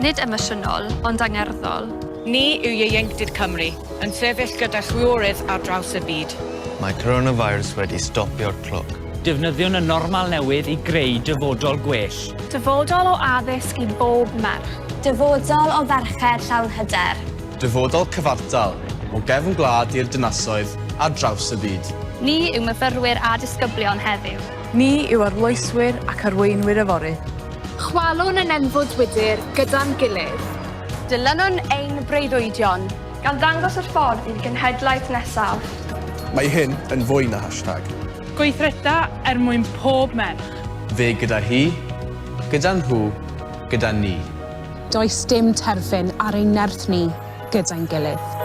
K: Nid emosiynol, ond angerddol.
L: Ni yw Ieuenctid Cymru, yn sefyll gyda chwiorydd ar draws y byd.
M: Mae coronavirus wedi stopio'r cloc.
N: Defnyddiwn y normal newydd i greu dyfodol gwell.
O: Dyfodol o addysg i bob merch.
P: Dyfodol o ferched llawn hyder.
Q: Dyfodol cyfartal, o gefn gwlad i'r dinasoedd ar draws y byd.
K: Ni yw myfyrwyr a disgyblion heddiw.
C: Ni yw arloeswyr ac arweinwyr yfory.
R: Chwalwn y nenfwd wydr gyda'n gilydd.
D: Dilynwn ein breuddwydion.
S: Gan ddangos y ffordd i'r genhedlaeth nesaf.
Q: Mae hyn yn fwy na hashtag.
G: Gweithreda er mwyn pob merch.
Q: Fe gyda hi, gyda nhw, gyda ni.
T: Does dim terfyn ar ein nerth ni gyda'n gilydd.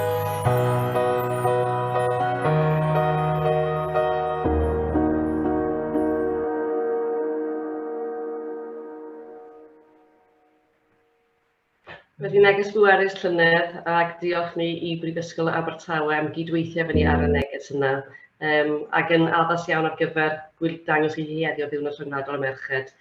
B: Felly neges bwerus llynedd ac diolch ni i Brifysgol Abertawe am gydweithio efo ni ar y neges yna. Ac yn addas iawn ar gyfer dangos i chi heddiw Ddiwrnod Rhyngwladol y Merched.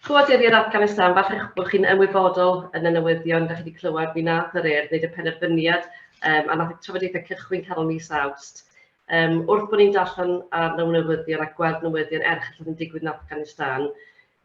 B: Ffoaduriaid Afghanistan, falle bod chi'n ymwybodol yn y newyddion, da chi wedi clywed, mi nath yr Urdd wneud y penderfyniad a nath y trafodaethau cychwyn canol mis Awst. Wrth bod ni'n darllen ar y newyddion a gweld newyddion erchyll oedd yn digwydd yn Afghanistan,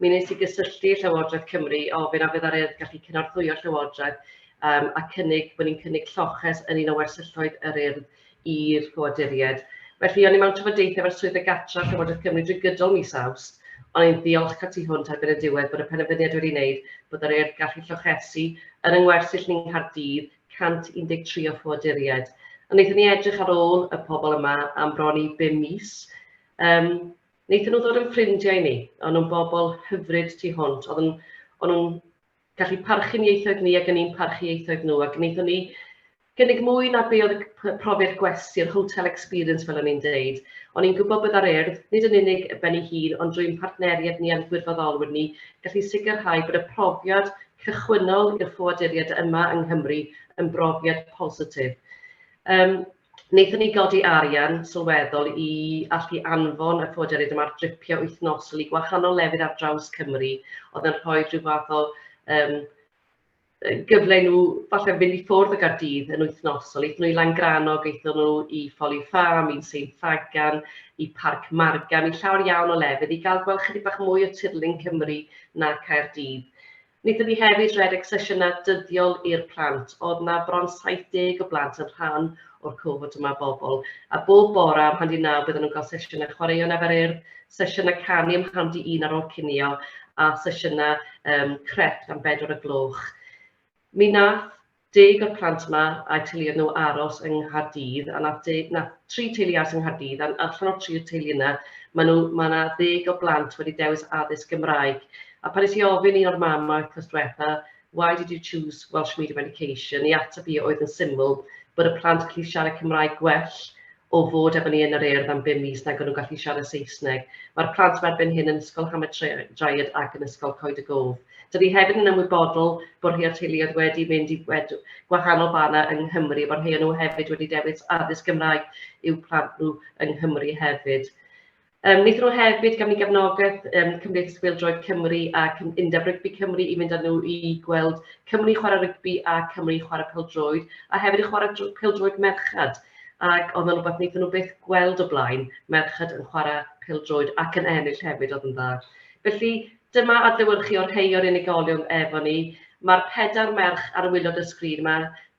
B: mi wnes i gysylltu Llywodraeth Cymru i ofyn a fydda'r Urdd gallu cynorthwyo Llywodraeth a cynnig bod ni'n cynnig lloches yn un o wersylloedd yr Urdd i'r ffoaduriaid. Felly, o'n i mewn trafodaethau efo'r Swyddfa Gartref Llywodraeth Cymru drwy gydol mis Awst, ond i'n ddiolchgar tu hwnt erbyn y diwedd bod y penderfyniad wedi wneud bod yr Urdd gallu llochesu yn yng ngwersyll ni'n Nghaerdydd 113 o ffoaduriaid. A wnaethon ni edrych ar ôl y pobl yma am bron i 5 mis. Wnaethon nhw ddod yn ffrindiau i ni. O'n nhw'n bobl hyfryd tu hwnt. O'n nhw'n gallu parchu'n ieithoedd ni ac o'n i'n parchu ieithoedd nhw. Ac wnaethon ni gynnig mwy na be oedd y profiad gwesti, yr hotel experience fel o'n i'n deud. O'n i'n gwybod bod ar Urdd, nid yn unig y ben ei hun, ond drwy'n partneriaid ni a'n gwirfoddolwyr ni, gallu sicrhau bod y profiad cychwynnol i'r ffoaduriaid yma yng Nghymru yn brofiad positif. Wnaethon ni godi arian sylweddol i allu anfon y ffoaduriaid yma ar dripiau wythnosol i gwahanol lefydd ar draws Cymru, oedd yn rhoi rhyw fath o gyfle i nhw falle fynd i ffwrdd o Gaerdydd yn wythnosol. Aethon nhw i Langrannog, aethon nhw i Folly Farm, i Saint Ffagan, i Parc Margam, i llawer iawn o lefydd, i gael gweld chydig bach mwy o tirlun Cymru na Caerdydd. Wnaethon ni hefyd redeg sesiynau dyddiol i'r plant. Oedd 'na bron 70 o blant yn rhan o'r cohort yma bobl. A bob bore am 8:30 bydden nhw'n cael sesiynau chwaraeon efo'r Urdd, sesiynau canu am 12:30 ar ôl cinio, a sesiynau crefft am 4 o'r gloch. Mi nath 10 o'r plant yma a'u teuluoedd nhw aros yng Nghaerdydd, a nath tri teulu aros yng Nghaerdydd, a allan o'r tri teulu yna, mae yna 10 o blant wedi dewis addysg Gymraeg. A pan nes i ofyn un o'r mamau wythnos diwetha, "Why did you choose Welsh medium education?" Ei ateb hi oedd yn syml, bod y plant gallu siarad Cymraeg gwell o fod efo ni yn yr Urdd am 5 mis nag o'n nhw'n gallu siarad Saesneg. Mae'r plant yma erbyn hyn yn Ysgol Hamadryad ac yn Ysgol Coed y Gof. Dydy ni hefyd yn ymwybodol bod rhai o'r teuluoedd wedi mynd i gwahanol fannau yng Nghymru, bod rhai o'n nhw hefyd wedi dewis addysg Gymraeg i'w plant nhw yng Nghymru hefyd. Wnaethon nhw hefyd gael ni gefnogaeth Cymdeithas Bêl-droed Cymru a Undeb Rygbi Cymru i fynd â nhw i gweld Cymru chwarae rygbi a Cymru chwarae pêl-droed, a hefyd i chwarae pêl-droed merched. Ac oedd o'n rhywbeth wnaethon nhw byth gweld o blaen, merched yn chwarae pêl-droed ac yn ennill hefyd, oedd yn dda. Felly dyma adlewyrchu o'r rhai o'r unigolion efo ni. Mae'r pedair merch ar y waelod y sgrin yma,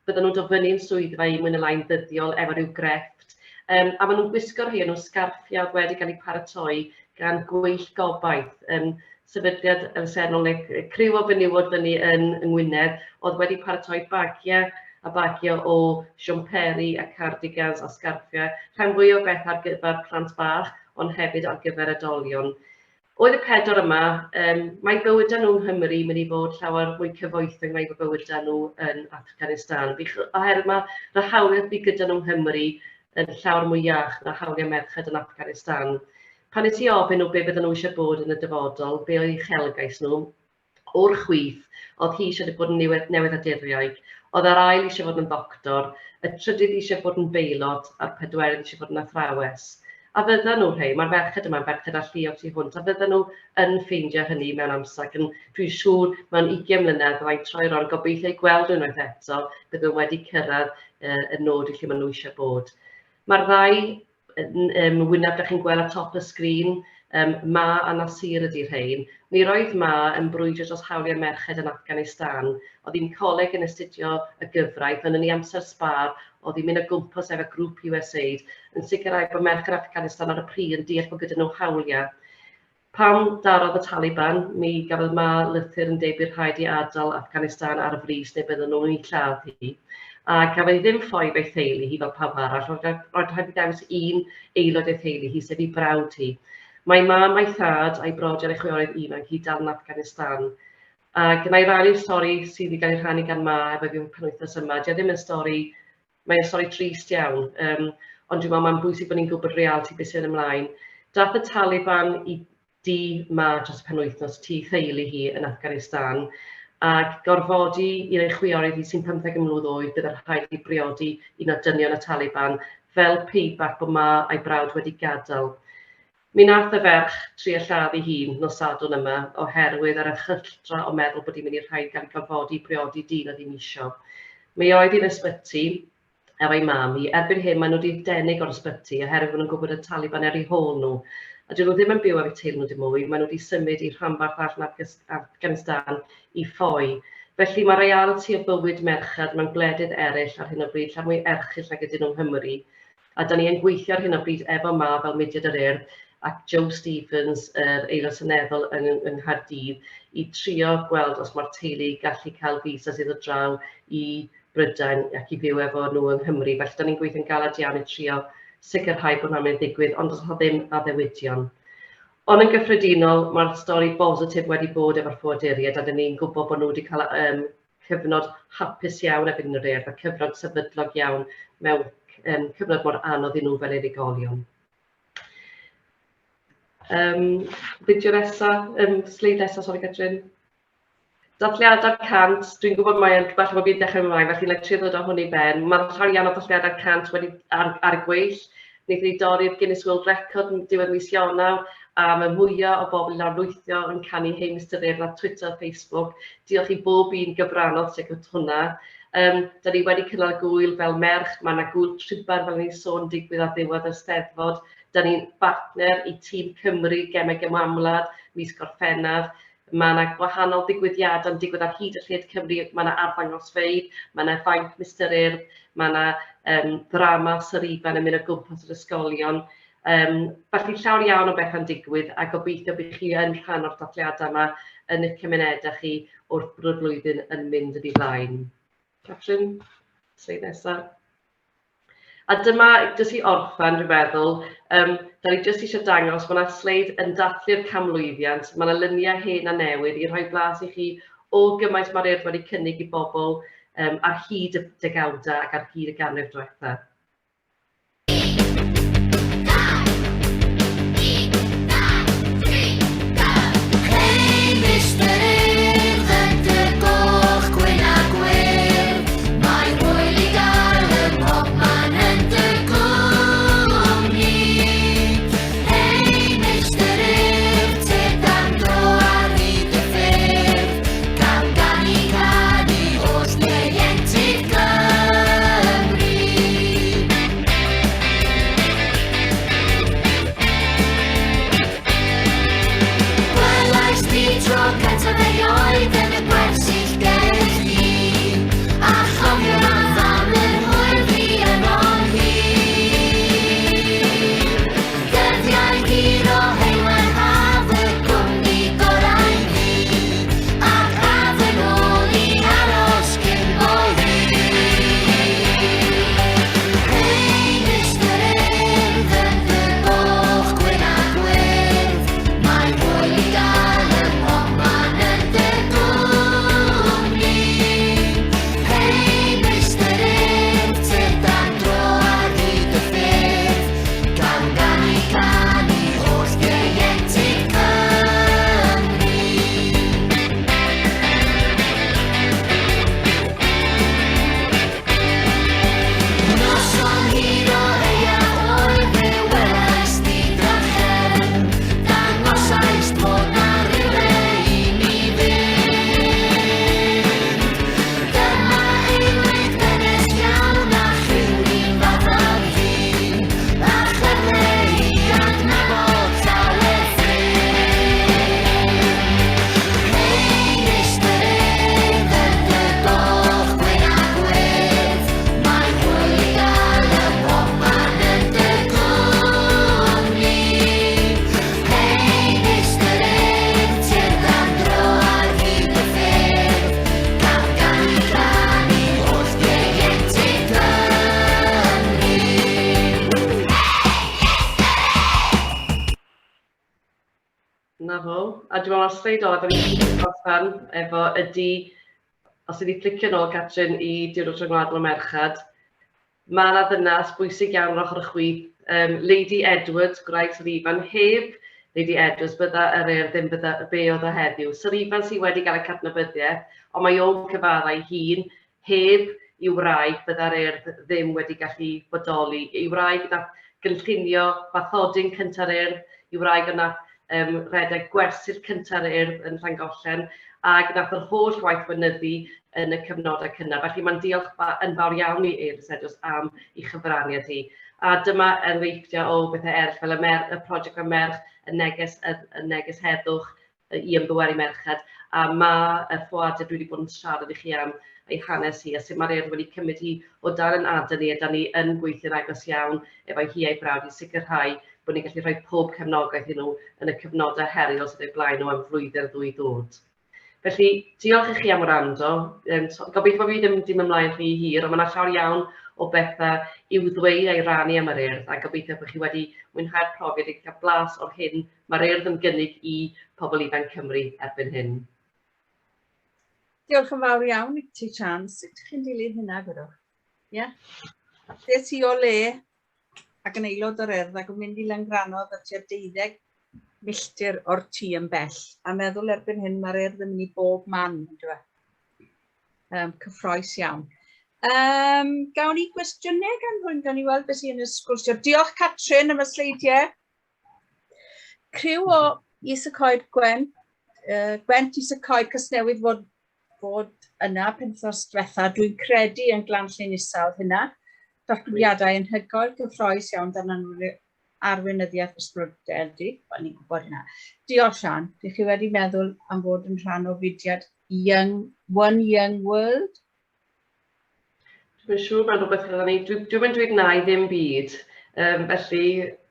B: bydden nhw'n dod fyny'n swyddfa i mwy neu lai'n ddyddiol efo rhyw grefft. A maen nhw'n gwisgo rhai o'n nhw sgarffiau oedd wedi cael eu paratoi gan Gweill Gobaith, um, sefydliad elusennol neu criw o fenywod fyny yn Ngwynedd oedd wedi paratoi bagiau a bagiau o siwmperi a cardigans a sgarffiau, rhan fwy o beth ar gyfer plant bach, ond hefyd ar gyfer oedolion. Oedd y pedwar yma, um, mae bywydau nhw yng Nghymru mynd i fod llawer mwy cyfoethog na'i bywydau nhw yn Afghanistan. Oherwydd mae yr hawliau sydd gyda nhw yng Nghymru yn llawer mwy iach na hawliau merched yn Afghanistan. Pan nes i ofyn nhw be bydden nhw eisiau bod yn y dyfodol, be oedd uchelgais nhw, o'r chwith, oedd hi eisiau bod yn newydd, newyddiadurwraig, oedd yr ail eisiau fod yn ddoctor, y trydydd eisiau bod yn beilot, a'r pedwerydd eisiau bod yn athrawes. A fyddan nhw rhei, mae'r ferched yma'n ferched alluog tu hwnt, a fyddan nhw yn ffeindio hynny mewn amser, ac yn, dwi'n siŵr mewn 20 mlynedd byddai'n troi rownd, gobeithio eu gweld nhw unwaith eto, bydden nhw wedi cyrraedd y nod i lle maen nhw eisiau bod. Mae'r ddau um, wyneb da chi'n gweld ar top y sgrin, um, Ma a Nasir ydy rhain. Mi roedd Ma yn brwydro dros hawliau merched yn Afghanistan. Oedd hi'n coleg yn astudio y gyfraith, ond yn ei amser sbâr, oedd hi'n mynd o gwmpas efo grŵp USAID yn sicrhau bod merched Afghanistan ar y pryd yn deall bod gyda nhw hawliau. Pan darodd y Taliban, mi gafodd Ma lythyr yn deud bydd rhaid i adael Afghanistan ar frys neu bydden nhw'n ei lladd hi. A gafodd hi ddim ffoi efo'i theulu hi fel pawb arall, roedd roedd rhaid i ddewis un aelod o'i theulu hi, sef ei brawd hi. Mae mam a'i thad a'i brodyr a'i chwiorydd ifanc hi dal yn Afghanistan. A gynna i rannu'r stori sydd wedi cael ei rhannu gan Ma efo fi penwythnos yma. Dio ddim yn stori mae'n stori trist iawn, um, ond dwi'n meddwl mae'n bwysig bod ni'n gwybod realiti beth sydd ymlaen. Dath y Taliban i dŷ ma dros y penwythnos, tŷ theulu hi yn Afghanistan, ac gorfodi un o'i chwiorydd hi sy'n 15 mlwydd oed, bydd rhaid i briodi un o dynion y Taliban fel payback bod ma a'i brawd wedi gadael. Mi nath y ferch trio lladd ei hun nos Sadwrn yma oherwydd yr erchylltra o meddwl bod hi'n mynd i rhaid gael ei gorfodi i briodi dyn oedd hi'm isio. Mi oedd hi'n ysbyty efo'i mam hi. Erbyn hyn maen nhw wedi denig o'r ysbyty oherwydd bod nhw'n gwybod y Taliban ar eu hôl nhw. A dyn nhw ddim yn byw efo'u teulu nhw dim mwy, maen nhw wedi symud i rhanbarth arall yn Afghanistan i ffoi. Felly mae realiti o bywyd merched mewn gwledydd eraill ar hyn o bryd llawer mwy erchyll nag ydyn nhw yng Nghymru. A da ni yn gweithio ar hyn o bryd efo Ma fel Mudiad yr Urdd ac Joe Stevens, yr Aelod Seneddol yng, yng Nghaerdydd, i trio gweld os mae'r teulu gallu cael visas i ddod draw i Brydain ac i fyw efo nhw yng Nghymru. Felly da ni'n gweithio'n galed iawn i trio sicrhau bod hwnna'n mynd i ddigwydd, ond does 'na ddim addewidion. Ond yn gyffredinol, mae'r stori bositif wedi bod efo'r ffoaduriaid, a dyn ni'n gwybod bod nhw wedi cael um, cyfnod hapus iawn erbyn yr Urdd a cyfnod sefydlog iawn mewn um, cyfnod mor anodd i nhw fel unigolion. Um, fideo nesaf, um, sleid nesaf, sori Catrin. Dathliadau'r 100, dwi'n gwybod mae falle bod fi'n dechrau ymlaen, felly na trio ddod â hwn i ben. Mae llawer iawn o ddathliadau'r 100 wedi ar, ar y gweill. Wnaethon ni dorri'r Guinness World Record yn diwedd mis Ionawr, a mae mwyaf o bobl yn lawrlwytho yn canu Hey Mister Urdd ar Twitter a Facebook. Diolch i bob un gyfrannodd tuag at hwnna. Um, da ni wedi cynnal gŵyl fel merch, mae yna gŵyl triban fel ni'n sôn digwydd ar ddiwedd yr Steddfod. Da ni'n bartner i Tîm Cymru Gemau Gymanwlad mis Gorffennaf. Mae yna gwahanol ddigwyddiadau'n digwydd ar hyd y lled Cymru. Mae yna arddangosfeydd, mae yna fainc Mister Urdd, mae yna um, ddrama Sir Ifan yn mynd o gwmpas yr ysgolion. Um, felly llawer iawn o bethau'n digwydd a gobeithio bydd chi yn rhan o'r dathliadau yma yn eich cymunedau chi wrth bod y flwyddyn yn mynd yn ei flaen. Catrin, sleid nesaf. A dyma, jyst i orffen, dwi'n meddwl, um, da ni jyst eisiau dangos, mae yna sleid yn dathlu'r canmlwyddiant, mae yna luniau hen a newydd i rhoi blas i chi o gymaint mae'r Urdd wedi cynnig i bobl um, ar hyd y degawdau ac ar hyd y ganrif diwetha.
U: Hei Mister Urdd yn dy goch, gwyn a gwyrdd, mae hwyl i gael ym mhobman yn dy gwmni. Hei Mister Urdd, tyrd am dro ar hyd y ffyrdd, gan ganu canu holl ieuenctid Cymru.
B: Na fo. A dwi'n meddwl, sleid ola, da ni'n gorffen efo ydy, os ydy fflicio nôl, Catrin, i Diwrnod Rhyngwladol y Merched, mae yna ddynas bwysig iawn ar ochr y chwith, Lady Edwards, gwraig Sir Ifan, heb Lady Edwards, bydda yr Urdd ddim bydda be oedd o heddiw. Sir Ifan sydd wedi cael y cydnabyddiaeth, ond mae o'n cyfaddau hun, heb i'w wraig bydda'r Urdd ddim wedi gallu bodoli. Ei wraig nath gynllunio bathodyn cynta'r Urdd, ei wraig o nath um, redeg gwersyll cynta'r Urdd yn Llangollen, ac nath yr holl waith weinyddu yn y cyfnodau cynnar. Felly mae'n diolch yn fawr iawn i Eiris Edwards am ei chyfraniad hi. A dyma enghreifftiau o bethau eraill fel y, mer y prosiect y merch, y neges, y, y neges heddwch, i ymbweru merched, a ma' y ffoadur dwi wedi bod yn siarad i chi am ei hanes hi a sut mae'r Urdd wedi cymryd hi o dan yn adain ni a 'dan ni yn gweithio'n agos iawn efo'i hi a'i brawd i sicrhau bod ni'n gallu rhoi pob cefnogaeth i nhw yn y cyfnodau heriol sydd o'u blaen nhw am flwyddyn ddwy ddod. Felly, diolch i chi am wrando. Um, so, gobeithio bod fi ddim wedi mynd ymlaen rhy hir, ond mae yna llawer iawn o bethau i'w ddweud a'i rannu am yr Urdd, a gobeithio bod chi wedi mwynhau'r profiad i cael blas o'r hyn mae'r Urdd yn gynnig i pobl ifanc Cymru erbyn hyn.
A: Diolch yn fawr iawn i ti, Sian. Sut chi'n dilyn hynna, gwydwch? Ie? Yeah? Des i o le ac yn aelod o'r Urdd ac yn mynd i Langrannog a tua deuddeg milltir o'r tŷ yn bell. A meddwl erbyn hyn mae'r Urdd yn mynd i bob man, on'd yw e? Um, cyffroes iawn. Um, gawn ni gwestiynau gan hwn, gawn ni weld beth sy'n y sgwrsio. Diolch Catrin am y sleidiau. Criw o Is y Coed Gwent, uh, Gwent Is y Coed Casnewydd fod, fod yna penwythnos diwetha, dwi'n credu yn Glan Llyn Isaf hynna. Datblygiadau yn hygoel, cyffroes iawn dan arweinyddiaeth ysbrydoledig, wel ni'n gwybod hynna. Diolch Sian, dych chi wedi meddwl am fod yn rhan o fudiad Young, One Young World?
B: Dwi'n siŵr mae'n rhywbeth fydda ni... Dwi, dwi'm yn dweud na i ddim byd. Um, felly,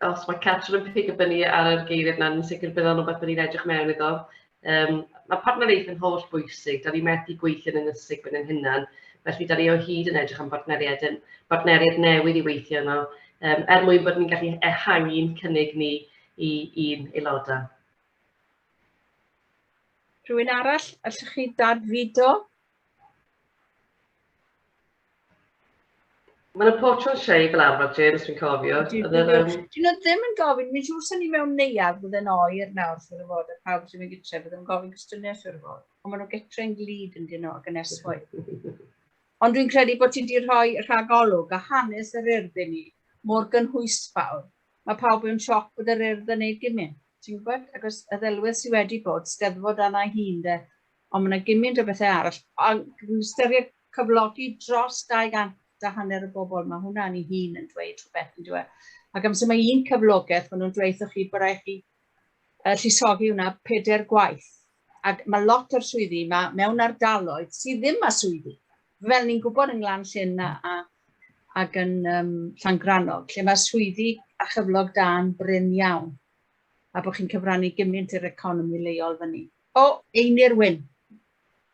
B: os mae Catrin yn pigo fyny ar yr geiriau yna, yn sicr bydd o'n rhywbeth bydd ni'n edrych mewn iddo. Um, mae partneriaeth yn holl bwysig. Da ni methu gweithio'n ynysig ben ein hunan. Felly, da ni o hyd yn edrych am bartneriaid, bartneriaid newydd i weithio yno, um, er mwyn bod ni'n gallu ehangu'n cynnig ni i i'n aelodau.
A: Rhywun arall, allwch chi dadfudo?
B: Mae'n y portread Shay fel arfer, James, dwi'n cofio.
A: Dyn nhw ddim yn gofyn, mi'n siŵr sy'n ni mewn neuadd bydd yn oer nawr, siŵr o fod, a pawb sy'n mynd gytre bydd yn gofyn cwestiynau siŵr o fod. Ond maen nhw gytre yn glyd yn dyn nhw ac yn esgoed. Ond dwi'n credu bod ti wedi rhoi rhagolwg a hanes yr urdd i ni mor gynhwysfawr. Mae pawb mewn sioc bod yr urdd yn neud gymaint, ti'n gwybod? Ac y ddelwedd sydd wedi bod, steddfod yna hun de, ond mae yna gymaint o bethau arall. A dwi'n ystyried cyflogi dros 200 a hanner y bobl, mae hwnna yn ei hun yn dweud rhywbeth yn dweud. Ac amser mae un cyflogaeth, maen nhw'n dweud wrthych chi bod rhaid chi uh, llusogi hwnna pedair gwaith. Ac mae lot o'r swyddi yma mewn ardaloedd sydd ddim â swyddi. Fel ni'n gwybod yng Nglan Llyn a, a, ac yn um, Llangrannog, lle mae swyddi a chyflog da'n brin iawn. A bod chi'n cyfrannu gymaint i'r economi leol fyny. O, Einir Wyn.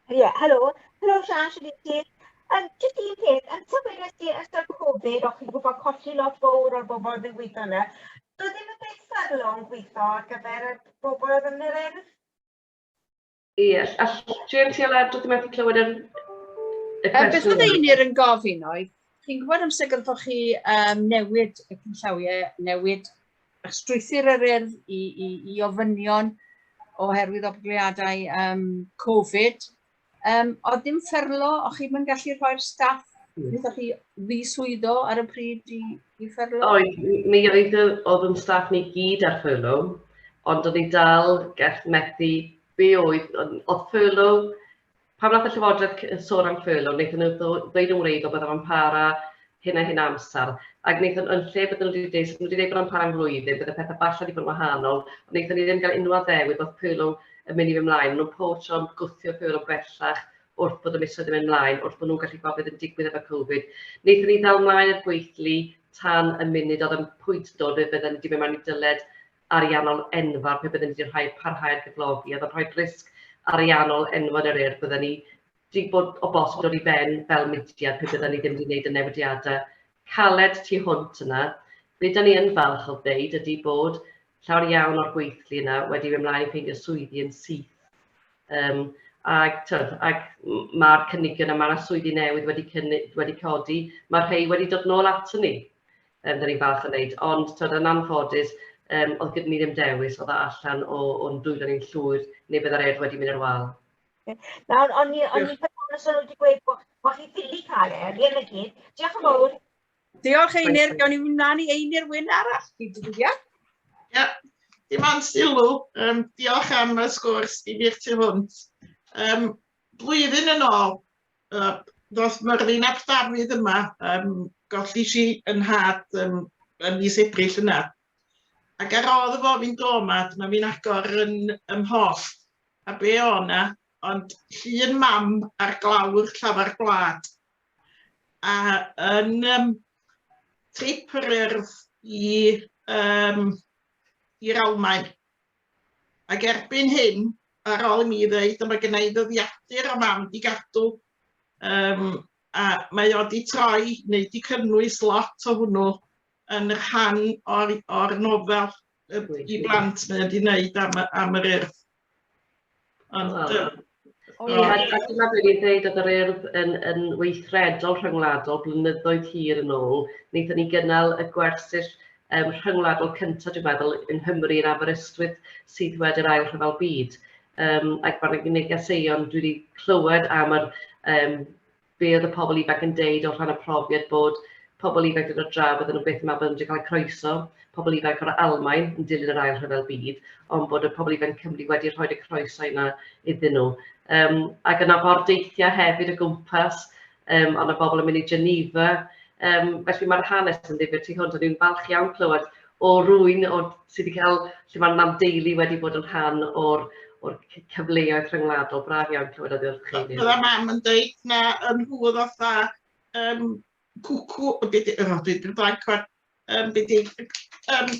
V: Ie, yeah, helo. Helo, Sian, siwt i ti? Um, just un peth, yn ta wedes ti ystod Covid, o'ch chi'n gwybod colli lot fawr o'r bobl fy'n gweithio yna. Doedd ddim y beth fyrlong gweithio ar gyfer y bobl oedd yn yr urdd?
B: Ie, all James i aled, dwi methu clywed yr...
A: Y beth oedd Einir yn gofyn oedd, chi'n gwybod amser gyda chi um, newid y cynllawiau, newid strwythur yr urdd i, i, i ofynion oherwydd oblygiadau um, Covid. Um, oedd dim ffyrlo, o'ch chi'n mynd gallu rhoi'r staff, mm. wnaethoch chi ddiswyddo ar y pryd i, i ffyrlo?
B: Oedd, mi oedd, oedd yn staff ni gyd ar ffyrlo, ond o'n i dal gell methu be oedd, oedd ffyrlo Pan wnaeth y Llywodraeth sôn am furlough, wnaethon nhw ddweud yn wreiddiol bydde fo'n para hyn a hyn amser, ac wnaethon, yn lle bydden nhw wedi dweud, nhw wedi dweud bod o'n para am flwyddyn, bydde pethau falle wedi bod yn wahanol, ond wnaethon ni ddim cael unrhyw addewid bod furlough yn mynd i fynd mlaen. Maen nhw'n pob tro'n gwthio furlough bellach wrth bod y misoedd yn mynd mlaen, wrth bod nhw'n gallu gweld beth yn digwydd efo Covid. Wnaethon ni ddal mlaen i'r gweithlu tan y munud oedd yn pwynt dod fe bydden ni wedi mynd mewn i dyled ariannol enfawr pe bydden ni wedi rhoi parhau'r cyflogi. Oedd o'n rhoi risg ariannol enfawr i'r Urdd. Bydden ni wedi bod o bosib dod i ben fel mudiad pe bydden ni ddim wedi gwneud y newidiadau caled tu hwnt yna. Be da ni yn falch o ddeud ydy bod Llawer iawn o'r gweithlu yna wedi mynd mlaen i ffeindio swyddi yn syth. Um, ac tyd, ac mae'r cynigion yma, mae'r swyddi newydd wedi, cynnig, wedi codi, mae rhai wedi dod nôl ato ni, um, da ni'n falch o wneud, ond tyd, yn anffodus, um, oedd gyda ni ddim dewis, oedd allan o, o'n dwylo ni'n llwyr, neu bydda'r urdd wedi mynd ar wal.
V: Nawr, o'n i, o'n i os o'n nhw wedi gweud bod bo chi ffili cael e, o'n i yn y gyd. Diolch yn fawr.
A: Diolch Einir, gawn ni mynd mlaen i Einir Wyn arall. Ti wedi gwybod?
E: Ie, dim ond sylw. Um, diolch am y sgwrs i fi'r tu hwnt. Um, blwyddyn yn ôl, uh, ddoth Myrddin ap Dafydd yma, um, golli si yn nhad um, ym mis Ebrill yna. Ac ar ôl iddo fo fynd o 'ma, dyma fi'n agor yn ym mhost, a be o 'na, ond llun mam ar glawr llafar gwlad. A yn um, trip yr urdd i, um, i'r Almaen. Ac erbyn hyn, ar ôl i mi ddeud, mae gen i ddyddiadur o mam di gadw, um, a mae o di troi neu di cynnwys lot o hwnnw yn rhan o'r, or nofel i blant mae wedi wneud am, am yr urdd.
B: Ond, oh. Oh, Ie, a dyna beth ni'n dweud, oedd yr urdd yn, yn weithredol rhyngwladol blynyddoedd hir yn ôl. Wnaethon ni gynnal y gwersyll um, rhyngwladol cyntaf, dwi'n meddwl, yng Nghymru yn Aberystwyth sydd wedi'r Ail Rhyfel Byd. Um, ac mae'r negeseuon dwi wedi clywed am yr um, be oedd y pobl ifanc yn deud o rhan y profiad bod pobl ifanc yn dod draw, bydden nhw byth yn meddwl bod nhw wedi cael croeso, pobl ifanc o'r Almaen yn dilyn yr Ail Rhyfel Byd, ond bod y pobl ifanc Cymru wedi rhoi y croeso yna iddyn nhw. Um, ac yna fordeithiau hefyd o gwmpas, um, ond y bobl yn mynd i Geneva. Um, felly mae'r hanes yn ddifyr tu hwnt, ond ni'n falch iawn clywed o rwy'n o, sydd wedi cael, lle mae'r mam deulu wedi bod yn rhan o'r, o'r cyfleoedd rhyngwladol. Braf iawn clywed oddi wrth chi.
E: Bydda mam yn deud na yn nhw fatha um, cwcw, be di, oh, dwi'n dwi blank wan, um, be di, um,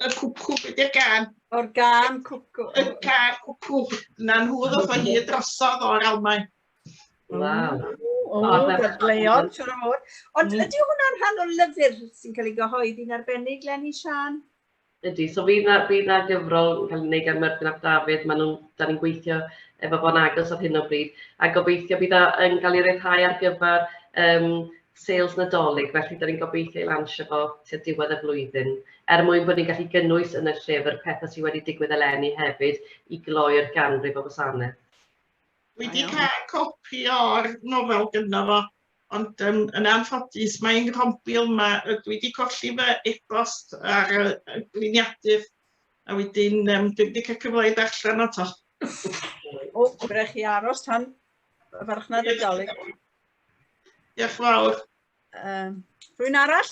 E: y cwcw, be di'r gan?
A: O'r gan cwcw.
E: Y gan cwcw, na nhw ddoth o hyd drosodd o'r Almaen.
B: Waw.
A: O, dadleuon, siwr o fod. Ond ydy hwnna'n rhan o lyfr sy'n cael ei gyhoeddi'n arbennig, Lenny Sian?
B: Ydy, so fydd na, fydd na gyfrol yn cael ei wneud gan Myrddin ap Dafydd, maen nhw'n, da ni'n gweithio efo fo'n agos ar hyn o bryd, a gobeithio bydd o yn cael ei ryddhau ar gyfer um, sales Nadolig, felly da ni'n gobeithio ei lansio fo tua diwedd y flwyddyn, er mwyn bod ni'n gallu gynnwys yn y llyfr pethau sydd wedi digwydd eleni hefyd i gloi'r ganrif o wasanaeth.
E: Dwi wedi cael copi o'r nofel gynno fo, ond um, yn anffodus mae'n rhombil yma, dwi wedi colli fy e-bost ar y, y gliniadur, a wedyn um, dwi wedi cael cyfle i ddarllen o to.
A: O, byddech chi aros tan y farchnad y Dolig.
E: Diolch yn fawr.
A: Um, rhywun arall?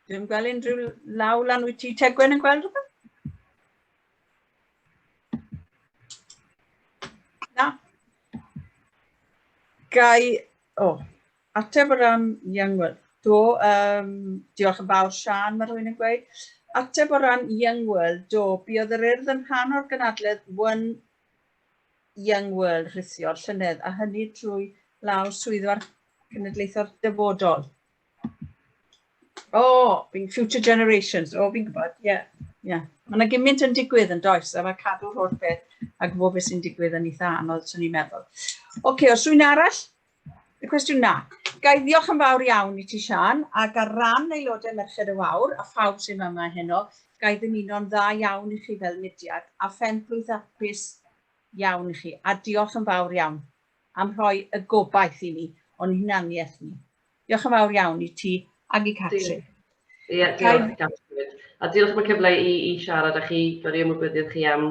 A: Dwi'n gweld unrhyw law lan wyt ti, Tegwen, yn gweld rhywbeth? Na. Gai, o, oh, ateb o ran Young World. Do, um, diolch yn fawr Sian, mae rhywun yn gweud. Ateb o ran Young World, do, buodd yr urdd yn rhan o'r gynadledd One Young World rhithiol llynedd, a hynny trwy law swyddfa'r Cenedlaethau'r Dyfodol. O, oh, fi'n Future Generations. O, oh, fi'n gwybod, ie. Yeah. Yeah. Mae yna gymaint yn digwydd yn does, a mae cadw'r holl beth a gwybod beth sy'n digwydd yn eitha anodd, swn i'n meddwl. Oce, okay, os rwy'n arall? Y cwestiwn na. Ga i ddiolch yn fawr iawn i ti, Sian, ac ar ran aelodau Merched y Wawr a phawb sy'n yma heno, ga i ddymuno'n dda iawn i chi fel mudiad a phen-plwyth hapus iawn i chi, a diolch yn fawr iawn am rhoi y gobaith i ni o'n hunaniaeth ni. Diolch yn fawr iawn i ti ac i Catrin.
B: Ie, diolch Catrin. A diolch am y cyfle i, i siarad â chi, godi ymwybyddiaeth chi am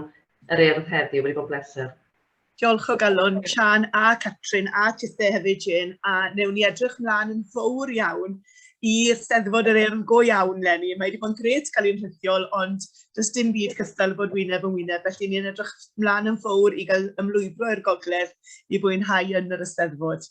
B: yr urdd heddiw, wedi bod yn bleser.
F: Diolch o galon, Sian a Catrin a tithe hefyd, Jane, a newn ni edrych mlaen yn fawr iawn i'r Steddfod yr Urdd go iawn, Lenny. Mae wedi bod yn grêt cael ein rhithiol, ond does dim byd cystal bod wyneb yn wyneb, felly ni'n edrych mlaen yn fawr i gael ymlwybro i'r gogledd i fwynhau yn yr Eisteddfod.